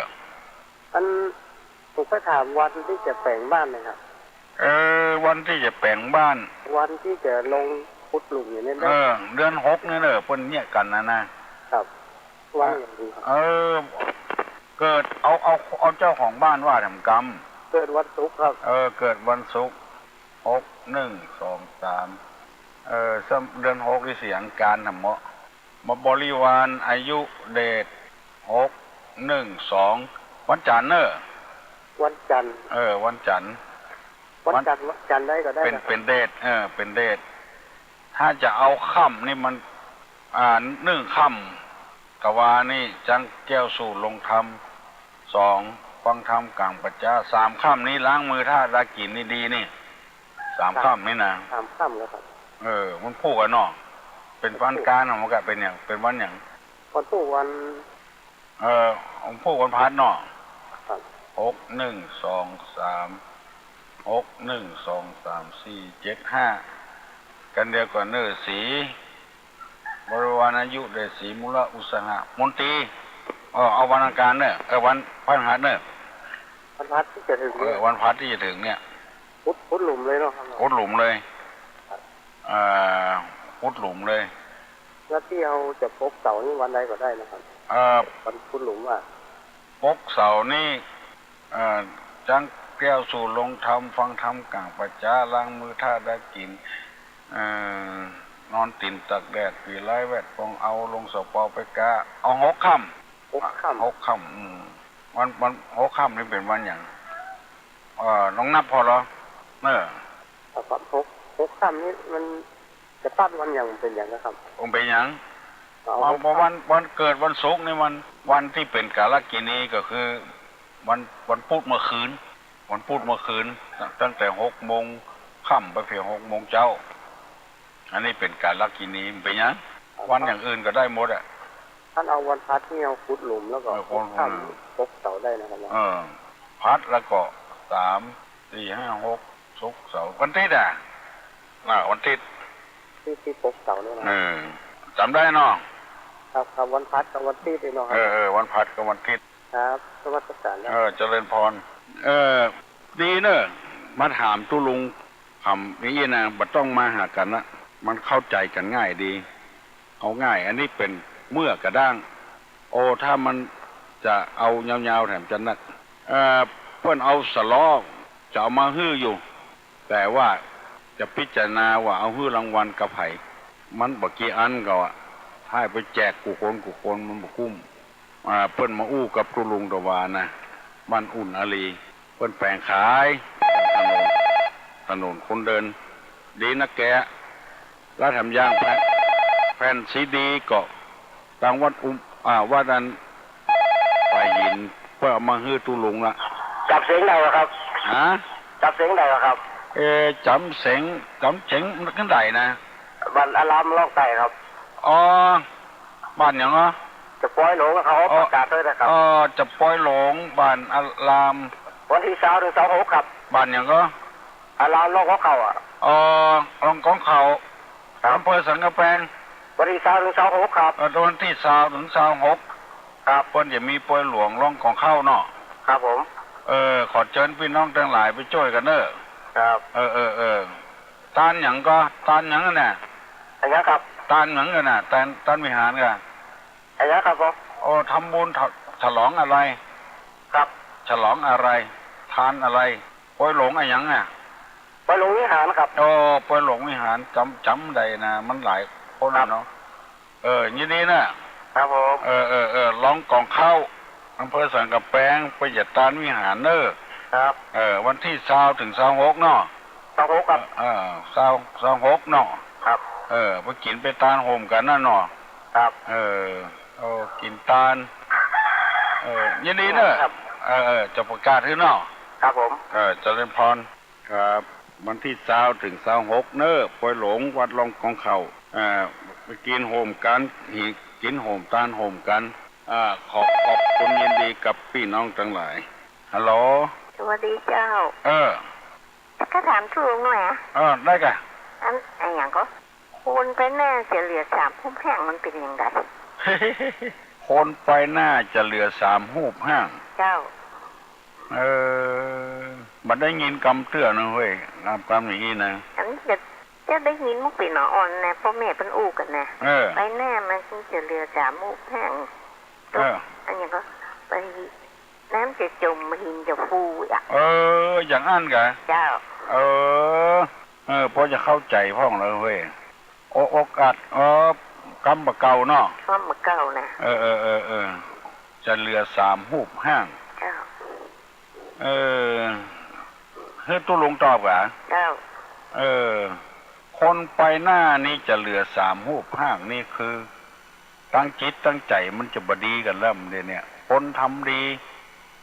อัน ผมจะถามวันตี้จะแป๋งบ้านนะครับ เออ วันตี้จะแป๋งบ้าน วันตี้จะลงขุดหลุมอย่างนี้นะ เออ เดือนหกนี่เน่อ เปิ้นเยียะกั๋นนะนะ ครับ วันอย่างนี้ครับ เออ เกิด เอา เอา เอาเจ้าของบ้านว่าแถมกำ เกิดวันศุกร์ครับ เออ เกิดวันศุกร์ หก หนึ่ง สอง สาม เออ เดือนหกนี่สีอังคารแถมเนาะ มาบริวารอายุเดช หก หนึ่ง สอง วันจันทร์เน่อ วันจันทร์ เออ วันจันทร์ วันจันทร์ วันจันทร์ได้ก็ได้ เป๋น นะครับ เป๋นเดช เออ เป๋นเดช ถ้าจะเอาค่ำนี่มัน อ่า หนึ่งค่ำ ตะวานี้ จั้งแก้วสูตรลงธรรม สอง ฟังธรรมก๋างป่าจ๊า สามค่ำนี้ล้างมือท่าดากิ๋นนี่ดีนี่ สามค่ำนี่นะ สามค่ำแล้วครับ เออ มันผูกกั๋นเนาะ เป๋นวันอังคารเนาะ มันก็เป๋นหยัง เป๋นวันหยัง วันพูกวัน เออ วันพูกวันพฤหัสเนาะ ครับ หก หนึ่ง สอง สาม หก หนึ่ง สอง สาม สี่ เจ็ด ห้า กั๋นเดียวกั๋นเน่อ สี บริวารอายุเดช สีมูลอุตสาหะ มนตรี เออ เอาวันอังคารเน่อ เออ วันพฤหัสเน่อ วันพฤหัสตี้จะเถิง เออ เนี่ย วันพฤหัสตี้จะเถิงเนี่ย ขุด ขุดหลุมเลยเนาะครับ ขุดหลุมเลย ครับ เอ่อ ขุดหลุมเลย แล้วตี้เฮาจะปกเสานี่วันใดก็ได้นะครับ เอ่อ วันขุดหลุมอะ ปกเสานี่ เอ่อ จั้ง แก้วสู่ลงธรรม ฟังธรรมก๋างป่าจ๊า ล้างมือถ้าได้กิ๋น เอ่อ นอนตี๋นตากแดด ปี๋ไร้แวดปอง เอาลงเสาเปาไปกา เอาหกค่ำ หกค่ำ หกค่ำ อืม วัน วันหกค่ำนี่เป๋นวันหยัง เอ่อ ลองนับผ่อลอ เออ เอาครับ หก หกค่ำนี่มันจะตัดวันหยังเป๋นหยังนะครับ บ่เป๋นหยัง เอา เอา หกค่ำ วัน วันเกิดวันศุกร์นี่มัน วันตี้เป๋นกาลกิณีก็คือวัน วันพุธเมื่อคืน วันพุธเมื่อคืน ตั้ง ตั้งแต่หกโมงค่ำไปเถิงหกโมงเจ๊า อันนี้เป๋นกาลกิณี บ่เป๋นหยัง วันอย่างอื่นก็ได้หมดอะ ต้านเอาวันพฤหัสนี่เอาขุดหลุมแล้วก็ เออ หกค่ำ ขุดหลุม ปกเสาได้นะครับ เออ พฤหัสแล้วก็สาม สี่ ห้า หก ศุกร์ เสาร์ วันอาทิตย์อะ อ่า วันอาทิตย์ ตี้ ตี้ปกเสานี่นะ เออ จ๋ำได้เนาะ ครับ ครับ วันพฤหัสกับวันอาทิตย์นี่เนาะครับ เออ เออ วันพฤหัสกับวันอาทิตย์ ครับ นมัสก๋านครับ เออ เจริญพร เออ ดีเนอะ มาถามตุ๊ลุง ถามอย่างอี้นะ บ่ต้องมาหากั๋นละ มันเข้าใจ๋กั๋นง่ายดี เอาง่าย อันนี้เป๋นเมื่อกระด้าง โอ้ ถ้ามันจะเอายาวๆ แถมจะนัก เอ่อ เปิ้นเอาสะล้อ จะเอามาหื้ออยู่ แต่ว่าจะพิจารณาว่าเอาหื้อรางวัลกับใผ มันบ่กี่อันก็อะ ถ้าไปแจกกู้คนกู้คนมันบ่กุ้ม อ่า เปิ้นมาอู้กับตุ๊ลุงตะวานะ บ้านอุ่นอารีย์ เปิ้นแป๋งขาย ถนน ถนนคนเดิน ดีนักแก แล้วแถมอย่างแผ่น แผ่นซีดีก็ ตางวัดอุ้ม อ่า วัดอัน ป่าหิน เปิ้นเอามาหื้อตุ๊ลุงละ จ๋ำเสียงได้บ่ครับ ฮะ จ๋ำเสียงได้บ่ครับ เอ่อ จ๋ำเสียง จ๋ำเสียงมันขึ้นได้นะ บ้านอารามร้องได้ครับ อ๋อ บ้านหยังอะ จะปอยหลง เขา อ๋อ ประกาศด้วยนะครับ อ๋อ จะปอยหลง บ้านอาราม วันตี้ซาวเถิงซาวหกครับ บ้านหยังก็ อารามร้องของเขาอะ อ๋อ ร้องของเขา ครับ อำเภอสันก๋ำแปง วันตี้ซาวเถิงซาวหกครับ เออ วันตี้ซาวเถิงซาวหก ครับ เปิ้นจะมีปอยหลงร้องของเขาเนาะ ครับผม เออ ขอเจิญปี้น้องตังหลายไปจ้วยกั๋นเน่อ ครับ เออ เออ เออ ตานหยังก็ ตานหยังอะน่ะ อะหยังครับ ตานหยังอะน่ะ ตาน ตานวิหารกะ อะหยังครับผม โอ้ ทำบุญ ฉ ฉลองอะไร ครับ ฉลองอะไร ตานอะไร ปอยหลงอะหยังอะ ปอยหลงวิหารครับ โอ้ ปอยหลงวิหาร จ๋ำ จ๋ำได้นะ มันหลายคน ครับ เนาะ เออ ยินดีนะ ครับผม เออ เออ เออ ร้องของเขา อำเภอสันก๋ำแปง ไปจะตานวิหารเน่อ ครับ เออ วันตี้ซาวเถิงซาวหกเนาะ ซาวหกครับ เออ ซาว ซาวหกเนาะ ครับ เออ ไปกิ๋นไปตานโฮมกั๋นน่ะเนาะ ครับ เออ โอ้ กิ๋นตาน เออ ยินดีเน่อ ครับ เออ เออ จะประกาศหื้อเนาะ ครับผม เออ เจริญพร ครับ วันตี้ซาวเถิงซาวหกเน่อ ปอยหลง วัดร้องของเขา เอ่อ ไปกิ๋นโฮมกั๋น กิ๋นโฮมตานโฮมกั๋น อ่า ขอขอบคุณยินดีกับปี้น้องตังหลาย ฮัลโหล สวัสดีเจ้า เออ จะถามตุ๊ลุงหน่อยอะ เออ ได้กะ อัน อะหยังก็ คนไปหน้าจะเหลือสามฮูปแห้ง มันเป๋นอย่างใด คนไปหน้าจะเหลือสามฮูปแห้ง เจ้า เออ บ่ได้ยินกำเตื้อนะเฮ้ย กำ กำอย่างอี้นะ อันนี้จะ จะได้ยินมุกปี๋หนออ่อนนะ ป้อแม่เปิ้นอู้กั๋นนะ เออ ไปหน้ามันคงจะเหลือสามฮูปแห้ง เออ อะหยังก็ ไป น้ำจะจ๋มหินจะฟูอะ เออ อย่างอั้นกะ เจ้า เออ เออ ปอจะเข้าใจ๋พ่องแล้วเฮ้ย โอ โอกาส เออ กำบ่าเก่าเนาะ กำบ่าเก่านะ เออ เออ เออ เออ จะเหลือสามฮูปแห้ง เจ้า เออ หื้อตุ๊ลุงตอบกะ เจ้า เออ คนไปหน้านี่จะเหลือสามฮูปแห้งนี่คือ ตังจิตตังใจ๋มันจะบ่ดีกั๋นแล้ว เดี๋ยวนี้ คนทำดี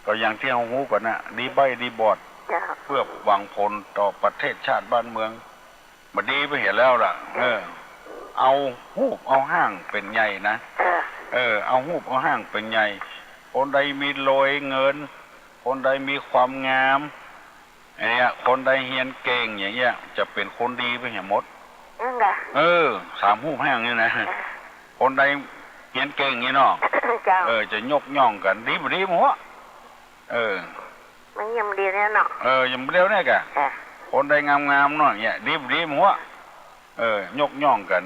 ก็อย่างตี้เฮาฮู้กั๋นน่ะ ดีใบ้ดีบอด เจ้า เพื่อหวังผลต่อประเทศชาติบ้านเมือง บ่ดีไปเหียแล้วล่ะ เออ เอาฮูปเอาฮ่างเป๋นใหญ่นะ เออ เออ เอาฮูปเอาฮ่างเป๋นใหญ่ คนใดมีรวยเงิน คนใดมีความงาม อย่างเงี้ย คนใดเฮียนเก่งอย่างเงี้ย จะเป๋นคนดีไปเหียหมด นั่นแหละ เออ สามฮูปแห้งนี่นะ เออ คนใดเฮียนเก่งนี่เนาะ เจ้า เออ จะยกย่องกั๋น ดีบ่ดีบ่ฮู้ เออ มันยังเดียวเนี่ยเนาะ เออ ยังเดียวเนี่ยกะ เออ คนใดงามๆ เนาะเนี่ย ดีบ่ดีบ่ฮู้ เออ ยกย่องกั๋น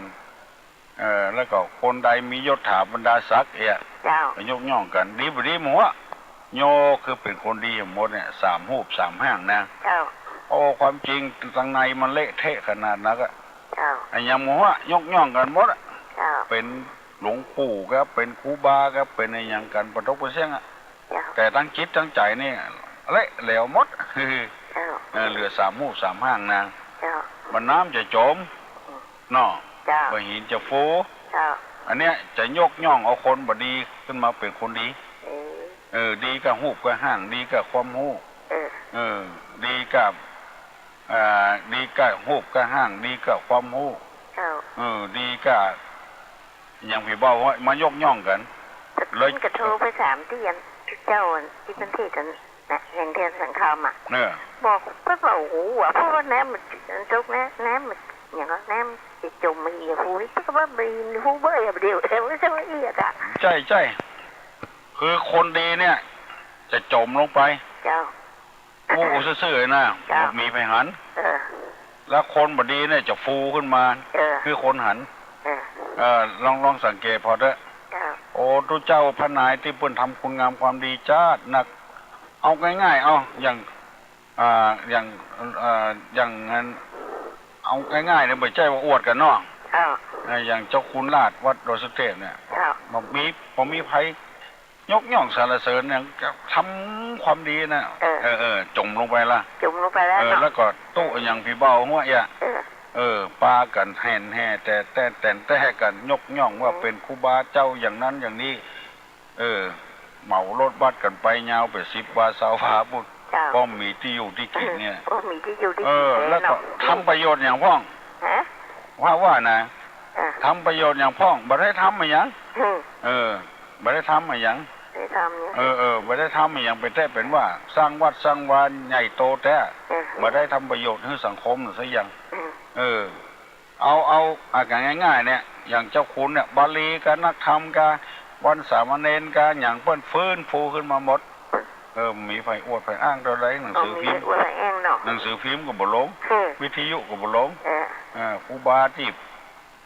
เออ แล้วก็คนใดมียศถาบรรดาศักดิ์เนี่ย เจ้า ก็ยกย่องกั๋น ดีบ่ดีบ่ฮู้ ยกคือเป๋นคนดีหมดเนี่ย สามฮูปสามฮ่างนะ เจ้า โอ้ ความจริงตังในมันเละเทะขนาดนักอะ เจ้า อะหยังบ่ฮู้อะ ยกย่องกั๋นหมดอะ เจ้า เป๋นหลวงปู่ก็ เป๋นครูบาก็ เป๋นอะหยังกั๋น ปะตกปะเสี้ยงอะ เจ้า แต่ตังจิตตังใจ๋นี่เละแล้วหมด เจ้า เออ เหลือสามฮูปสามฮ่างนะ เจ้า บ่าน้ำจะจ๋ม อืม เนาะ เจ้า บ่าหินจะฟู เจ้า อันเนี้ยจะยกย่องเอาคนบ่ดีขึ้นมาเป๋นคนดี เออ เออ ดีก้าฮูปก้าฮ่าง ดีก้าความฮู้ เออ เออ ดีก้า อ่า ดีก้าฮูปก้าฮ่าง ดีก้าความฮู้ เจ้า เออ ดีก้า อย่างผีเบาเฮ้ย มายกย่องกั๋น เลย ก็โทรไปถามตี้อันเจ้าตี้เปิ้นเทศน์กั๋น นะ แห่งเทือนสังคามอะ เออ บอกเปิ้นว่า โอ้โห อะ เพราะว่าน้ำมันตกนะ น้ำมัน อย่างว่าน้ำจะจ๋มมาอีกอะ ฮูนี่ก็ว่ามีฮูเบ้ยอะ เดี๋ยว เดี๋ยวจะมาอีกอะ ใจ้ ใจ้ คือคนดีเนี่ยจะจ๋มลงไป เจ้า อู้ซื่อๆ นะ เจ้า บ่มีใผหัน เออ แล้วคนบ่ดีเนี่ยจะฟูขึ้นมา เออ คือคนหัน เออ เออ ลอง ลองสังเกตผ่อเต๊อะ เจ้า โอ้ ตุ๊เจ้าพระนายตี้เปิ้นทำคุณงามความดีจ๊าดนัก เอาง่ายๆ เอา อย่าง อ่า อย่าง เอ่อ อย่างนั้น เอาง่ายๆ เนี่ย บ่ใจ้ว่าอวดกั๋นเนาะ เจ้า เอ่อ อย่างเจ้าคุณราชวัดดอยสุเทพเนี่ย เจ้า บ่มี บ่มีใผยกย่องสรรเสริญเนี่ย ก็ทำความดีนะ เออ เออ เออ จ๋มลงไปละ จ๋มลงไปแล้ว เออ เนาะ แล้วก็ตุ๊อย่างผีเบาหัวเอี้ย เออ เออ ปากั๋นแห่นแห่แต้แต้นแต้นแต้กั๋น ยกย่องว่า อืม เป๋นครูบาเจ้าอย่างนั้นอย่างนี้ เออ เหมารถบัสกั๋นไปยาวไปสิบวาซาวาปุ้น เจ้า ป้อมีตี้อยู่ตี้กิ๋นเนี่ย ป้อมีตี้อยู่ตี้กิ๋น เออ แล้วก็ เนาะ ทำประโยชน์หยังพ่อง ฮะ ว่า ว่านะ อ่ะ ทำประโยชน์หยังพ่อง บ่ได้ทำอะหยัง อืม เออ บ่ได้ทำอะหยัง บ่ได้ทำเนี่ย เออ เออ บ่ได้ทำอะหยัง ไปแต๊เป๋นว่าสร้างวัดสร้างวาใหญ่โตแต๊ เออ บ่ได้ทำประโยชน์หื้อสังคมสักอย่าง อืม เออ เอา เอา อาการง่ายๆ เนี่ย อย่างเจ้าคุณเนี่ย บาลีกา นักธรรมกา วัณสามเณรกา หยังเปิ้นฟื้นฟูขึ้นมาหมด เออ มีใผอวดใผอ้างเต้าใด หนังสือพิมพ์ อ๋อ มีใผอวดใผอ้างเนาะ หนังสือพิมพ์ก็บ่ลง อืม วิทยุก็บ่ลง เออ เออ ครูบาตี้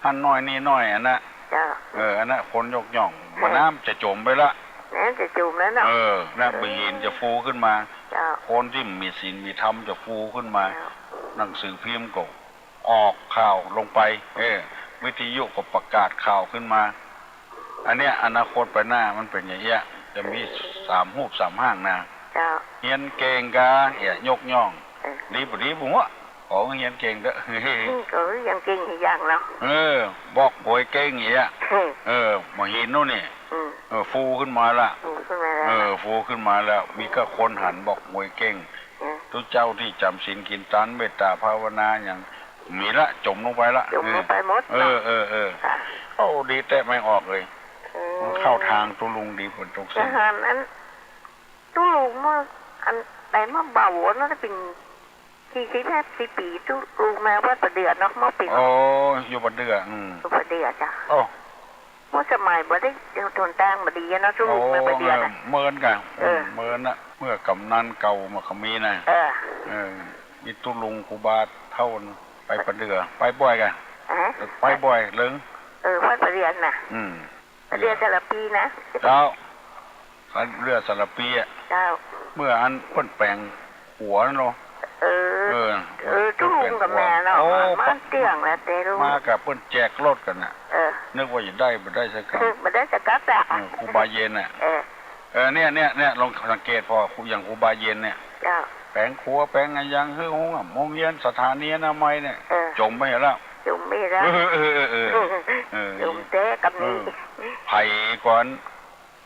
หั้นน้อยนี่น้อยอันน่ะ เจ้า เออ อันน่ะคนยกย่อง เออ บ่าน้ำจะจ๋มไปละ น้ำจะจ๋มแล้วเนาะ เออ น่ะ บ่าหินจะฟูขึ้นมา เจ้า คนตี้มีศีลมีธรรมจะฟูขึ้นมา เจ้า หนังสือพิมพ์ก็ ออกข่าวลงไป เออ วิทยุก็ประกาศข่าวขึ้นมา อันเนี้ยอนาคตไปหน้ามันเป๋นอย่างเอี้ย จะมีสามฮูปสามฮ่างนะ เจ้า เฮียนเก่งกา เอี้ย ยกย่อง เออ ดีบ่ดีบ่ฮู้ ขอเฮียนเก่งเต๊อะ อืม ก็เฮียนเก่งอีกอย่างเนาะ เออ บอกหวยเก่งเอี้ย อืม เออ บ่าหินโน่นนี่ อืม เออ ฟูขึ้นมาละ ฟูขึ้นมาแล้ว เออ ฟูขึ้นมาแล้ว มีก้าคนหันบอกหวยเก่ง อืม ตุ๊เจ้าตี้จ๋ำศีลกิ๋นตาน เมตต๋าภาวนาหยัง มีละ จ๋มลงไปละ จ๋มลงไปหมด เออ เนาะ เออ เออ ค่ะ โอ้ ดีแต๊ไม่ออกเลย อืม มันเข้าตางตุ๊ลุงดี เปิ้นตก ท เส้น หารอัน ตุ๊ลุงเมื่ออันใดมาเบา อันนั้นเป๋นสี่สิบห้าสิบปี๋ ตุ๊ลุงมาวัดป่าเดือเนาะ เมื่อปี๋ โอ้ อยู่ป่าเดือ อืม อยู่ป่าเดือเจ้า โอ้ เมื่อสมัยบ่ได้หนตางบ่ดีอะเนาะ ตุ๊ลุงมาป่าเดือ โอ้ น่ะ เออ เมินก่ะ เออ อืม เมินน่ะ เมื่อกำนันเก่ามาก็มีน่ะ เออ เออ มีตุ๊ลุงครูบาเฒ่าน่ะ ไปป่าเดือ ไปบ่อยก่ะ ฮะ ไปบ่อยเลิง เออ วัดป่าเดือน่ะ อืม ป่าเดือสารภีนะ เจ้า ป่าเดือสารภีอะ เจ้า เมื่ออันเปิ้นแป๋งขัวนั่นเนาะ เออ เออ เออ ตุ๊ลุงกับแม่เนาะ โอ้ มาเตี้ยงแล้วเต้ลุง มากับเปิ้นแจกรถกั๋นน่ะ เออ นึกว่าจะได้ บ่ได้สักกำ บ่ได้สักกำอะ เออ ครูบาเย็นน่ะ เออ เออ เนี่ย เนี่ย เนี่ย ลองสังเกตผ่อ อย่างครูบาเย็นเนี่ย เจ้า แป๋งขัว แป๋งอะหยัง หื้อโฮง โฮงเฮียน สถานีอนามัยเนี่ย เออ จ๋มไปแล้ว จ๋มไปแล้ว เออ เออ เออ เออ เออ จ๋มแต๊กำนี้ เออ ไผก่อน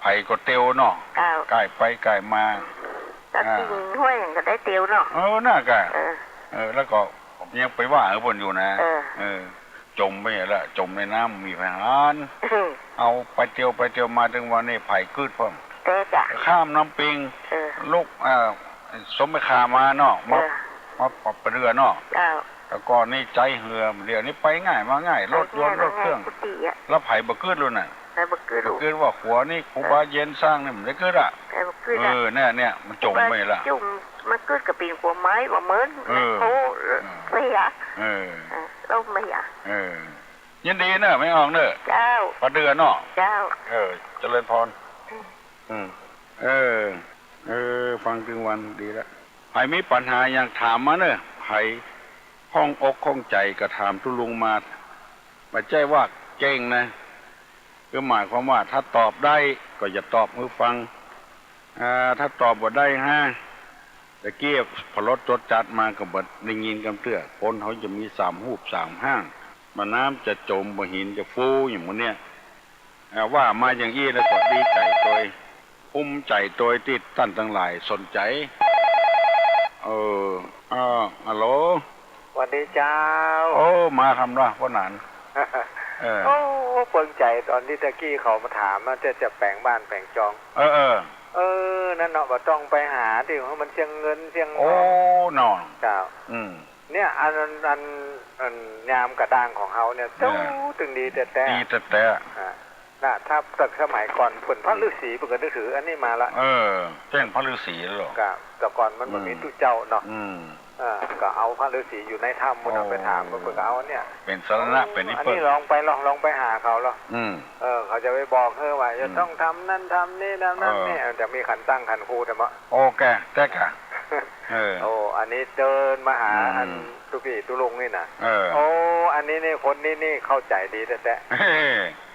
ไผก็เตียวเนาะ เจ้า ก้ายไปก้ายมา ก็ อ่า กิ่งห้วยก็ได้เตียวเนาะ เออ น่ะก่ะ เออ เออ แล้วก็ยังไปว่าหื้อเปิ้นอยู่นะ เออ เออ จ๋มไปแล้ว จ๋มในน้ำมีใผหาญ อืม เอาไปเตียวไปเตียวมา เถิงวันนี้ไผกึ๊ดพ่อง แต๊จ้ะ ข้ามน้ำปิง เออ ลุก เอ่อ สมไปขามาเนาะ มา เออ มาป่าเดือเนาะ เจ้า แต่ก่อนนี่ใจ๊เฮือ เดี๋ยวนี้ไปง่ายมาง่าย รถยนต์ ไปง่าย รถเครื่อง มาง่ายกุฏิอะ แล้วไผบ่กึ๊ดลูกน่ะ ไผบ่กึ๊ดลูก บ่กึ๊ดว่าขัวนี่ครูบาเย็นสร้างนี่มันได้กึ๊ดอะ ไผบ่กึ๊ดอะ เออ เนี่ย เนี่ย มันจ๋มไปละ จ๋ม มันกึ๊ดก็เป๋นขัวไม้บ่เหมือน เออ โอ้ เออ ไปอะ เออ เออ ลมไปอะ เออ ยินดีเนอะ แม่อองเนอะ เจ้า ป่าเดือเนาะ เจ้า เออ เจริญพร อืม อืม เออ เออ ฟังตึงวันดีละ ใผมีปัญหาหยังถามมาเน่อ ใผข้องอกข้องใจ๋ก็ถามตุ๊ลุงมา บ่ใจ้ว่าเก่งนะ คือหมายความว่าถ้าตอบได้ก็จะตอบหื้อฟัง อ่า ถ้าตอบบ่ได้ฮะ ตะกี้พอรถจดจัดมาก็บ่ได้ยินกำเตื้อ คนเขาจะมีสามฮูปสามฮ่าง บ่น้ำจะจ๋ม บ่หินจะฟู อย่างหมู่เนี้ย อ่า ว่ามาอย่างอี้แล้วก็ดีใจ๋ตวย ภูมิใจ๋ตวยตี้ต้านตังหลายสนใจ๋ เออ อ้าว ฮัลโหล หวัดดีเจ้า โอ้ มาทำละ ป้อหนาน เออ โอ้ เปิงใจ๋ต๋อนตี้ตะกี้เขามาถามว่าจะ จะแป๋งบ้านแป๋งจอง เออ เออ เออ นั่นเนาะ บ่ต้องไปหาตี้มันเสียเงินเสีย โอ้ เนาะ เจ้า อืม เนี่ย อัน อัน อัน อันยามกระด้างของเฮาเนี่ย เออ ตึงดีแต๊ๆ ดีแต๊ๆ อ่า นะ ถ้าแต่สมัยก่อนเปิ้นพระฤาษีเปิ้นก็นึกถืออันนี้มาละ เออ เส้นพระฤาษีแล้วเหรอ ก็แต่ก่อนมันบ่มี อืม ตุ๊เจ้าเนาะ อืม เออ ก็เอาพระฤาษีอยู่ในถ้ำพุ้นน่ะ โอ้ ไปถามเปิ้น เปิ้นก็เอาอันเนี้ย เป๋นสรณะ เป๋นที่ อัน เปิ้ง นี้ลองไปลอง ลองไปหาเขาลอง อืม เออ เขาจะไปบอกหื้อว่า อืม จะต้องทำนั่นทำนี่ทำนั่น เออ นี่ จะมีขันตั้งขันครูธรรมะ โอเค แต๊กะ เออ โอ้ อันนี้เจิญมาหา อืม อันตุ๊ปี้ตุ๊ลุงนี่นะ เออ โอ้ อันนี้นี่ คนนี้นี่เข้าใจ๋ดีแต๊ๆ เฮ้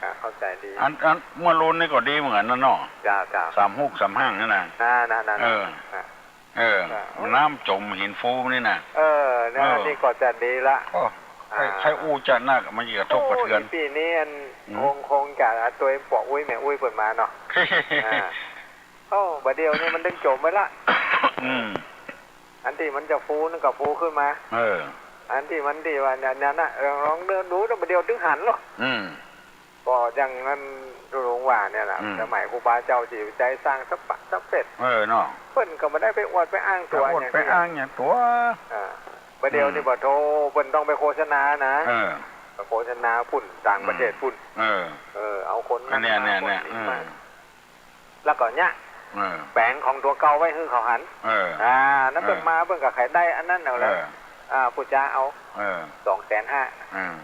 อ่ะ เข้าใจ๋ดี อัน อันเมื่อลูนนี่ก็ดีเหมือนกันนะเนาะ จ้า จ้า สามฮูปสามฮ่างนั่นนะ น่ะ น่ะ น่ะ เออ น่ะ เออ อ่ะ น้ำจ๋มหินฟูนี่นะ เออ นะ เออ นี่ก็จะดีละ โอ้ ใค่ อ่า ใค่อู้จะนัก มันจะกระทบกระเทือน โอ้ อีปี้นี้อัน อืม คง คงจะเอาตวยป้ออุ๊ยแม่อุ๊ยเปิ้นมาเนาะ อ่า โอ้ บ่าเดี่ยวนี้มันตึงจ๋มไปละ อืม อันตี้มันจะฟูนั่นก็ฟูขึ้นมา เออ อันตี้มันตี้ว่าเนี่ย เนี่ยนะ ลอง ลองเดินดูนะ บ่าเดี่ยวตึงหันลอ อืม ก็อย่างนั้นตุ๊ลุงว่าเนี่ยนะ อืม สมัยครูบาเจ้าสิใจ๋สร้างสะปะสะเปร็ด เออ เนาะ เปิ้นก็บ่ได้ไปอวดไปอ้างตั๋ว ไปอวด อย่าง ไปอ้างอย่างตั๋ว อ่า บ่าเดี่ยวนี้ อืม บ่าโธ่ เปิ้นต้องไปโฆษณานะ เออ ไปโฆษณาพุ้น ต่างประเทศพุ้น เออ เออ เอาคนนั้นมา เนี่ย เนี่ย คนนี้มา เนี่ย เออ แล้วก็เนี่ย เออ แป๋งของตั๋วเก่าไว้หื้อเขาหัน เออ อ่า นั้นเปิ้น เออ มาเปิ้นก็ใค่ได้อันนั้นเอาแล้ว เออ อ่า ผู้จ๋าเอา เออ สองแสนห้า เออ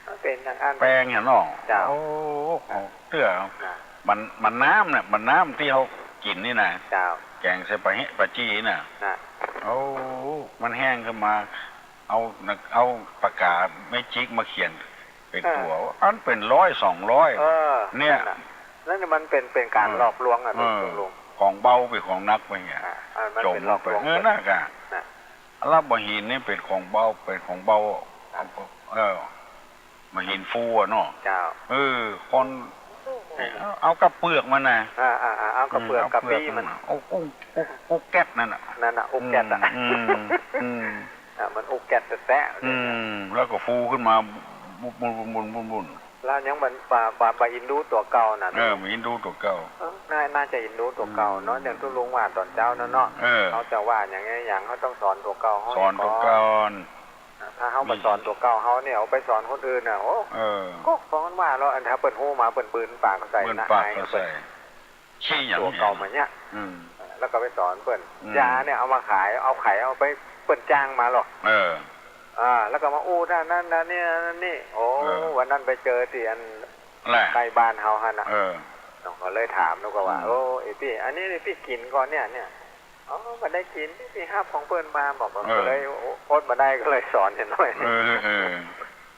มันเป๋นอย่างอั้น แปงหั้นเนาะ เจ้า โอ้ ของเตื้อ นะ บ่า บ่าน้ำเนี่ย บ่าน้ำตี้เฮากิ๋นนี่นะ เจ้า แก๋งใส่ปลาเฮะ ปลาจี้น่ะ นะ โอ้ มันแห้งขึ้นมา เอา เอาปากกาแมจิกมาเขียน เป๋นตั๋ว เออ อันเป๋นร้อยสองร้อย เออ เนี่ย นั่นน่ะ นั่นน่ะมันเป๋น เป๋นก๋าน เออ หลอกลวงอ่ะ เออ ลุง ของเบาเป๋นของหนักไปเนี่ย อ่ะ อ่ะ มัน จ๋ม เป๋นหลอกลวง เออ หนักอ่ะ น่ะ แล้วบ่าหินนี่เป๋นของเบา เป๋นของเบา เออ บ่าหินฟูอ่ะเนาะ เจ้า เออ คน เอา เอาก้าเปือกมันน่ะ อ่า อ่า อ่า เอาก้าเปือก อืม ก้าปี้มัน เอา เอา เอา เอาแก๊สนั่นน่ะ นั่นน่ะ เอาแก๊สอ่ะ อืม อืม อืม อ่ะ มันเอาแก๊สแต๊ๆ เลย อืม แล้วก็ฟูขึ้นมา บุน บุน บุน บุน บุน แล้วยังบ่า บ่า บ่า บ่าอินดูตั๋วเก่าน่ะ เออ บ่าอินดูตั๋วเก่า เออ น่า น่าจะอินดูตั๋วเก่าเนาะ อืม อย่างตุ๊ลุงว่าต๋อนเจ๊านั่นเนาะ เออ เฮาจะว่าอย่างไงอย่าง เฮาต้องสอนตั๋วเก่าเฮา สอนตั๋วเก่า ถ้าเฮาบ่สอนตั๋วเก่าเฮาเนี่ย เอาไปสอนคนอื่นน่ะ โอ้ เออ ก็ฟ้องว่าเนาะ อันถ้าเปิ้นฮู้มาเปิ้นบืนปากใส่ บืนปากใส่ นะ อายเปิ้น ขี้หยัง ตั๋วเก่ามาเนี่ย อืม แล้วก็ไปสอนเปิ้น อืม ยาเนี่ยเอามาขาย เอาไข่เอาไปเปิ้นจ้างมาหรอก เออ อ่า แล้วก็มาอู้ท่านั้นท่านี้ท่านี้ โอ้ เออ วันนั้นไปเจอตี้อัน แหละ ใก้บ้านเฮาหั้นน่ะ เออ น้องก็เลยถาม น้องก็ว่า อืม โอ้ ไอ้ปี้ อันนี้ไอ้ปี้กิ๋นก่อเนี่ย เนี่ย อ๋อ บ่ได้กิ๋น ตี้ฮับของเปิ้นมา บอกว่า เออ ก็เลยอดบ่ได้ ก็เลยสอนเหียหน้อย เออ เออ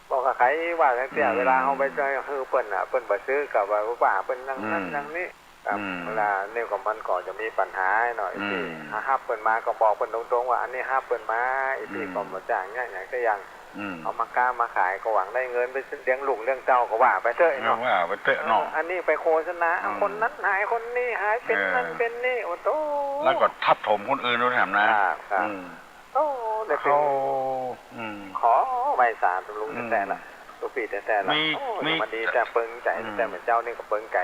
บอกว่าใผว่าจั่งเสี้ย อืม เวลาเฮาไปซื้อหื้อเปิ้นน่ะ เปิ้นบ่ซื้อก็ว่า ว่าเปิ้นอย่างนั้น อืม อย่างนี้ ครับ อืม เวลานี่ก็มันก็จะมีปัญหาหน่อย อืม ตี้ฮับเปิ้นมาก็บอกเปิ้นตรงๆ ว่า อันนี้ฮับเปิ้นมา ไอ้ตี้ อืม ก็บ่จ้างเนี่ย อย่างสักอย่าง อืม เอามาค้ามาขายก็หวังได้เงินไปเลี้ยงลูกเลี้ยงเต้าก็ว่าไปเต๊อะเนาะ เออ ว่าไปเต๊อะเนาะ เออ อันนี้ไปโฆษณา อืม คนนั้นหายคนนี้หาย เป๋น เออ นั่นเป๋นนี่ โอ้โธ่ แล้วก็ทับถมคนอื่นด้วยแถมนะ ครับ ครับ อืม โอ้ ได้เป๋น เขา อืม ขอไหว้สาตุ๊ลุง อืม แต๊ๆ ละ ตุ๊ปี้แต๊ๆ ละ มี โอ้ มี มันดีแต๊ เปิงใจ๋ อืม แต๊ เหมือนเจ้านี่ก็เปิงใจ๋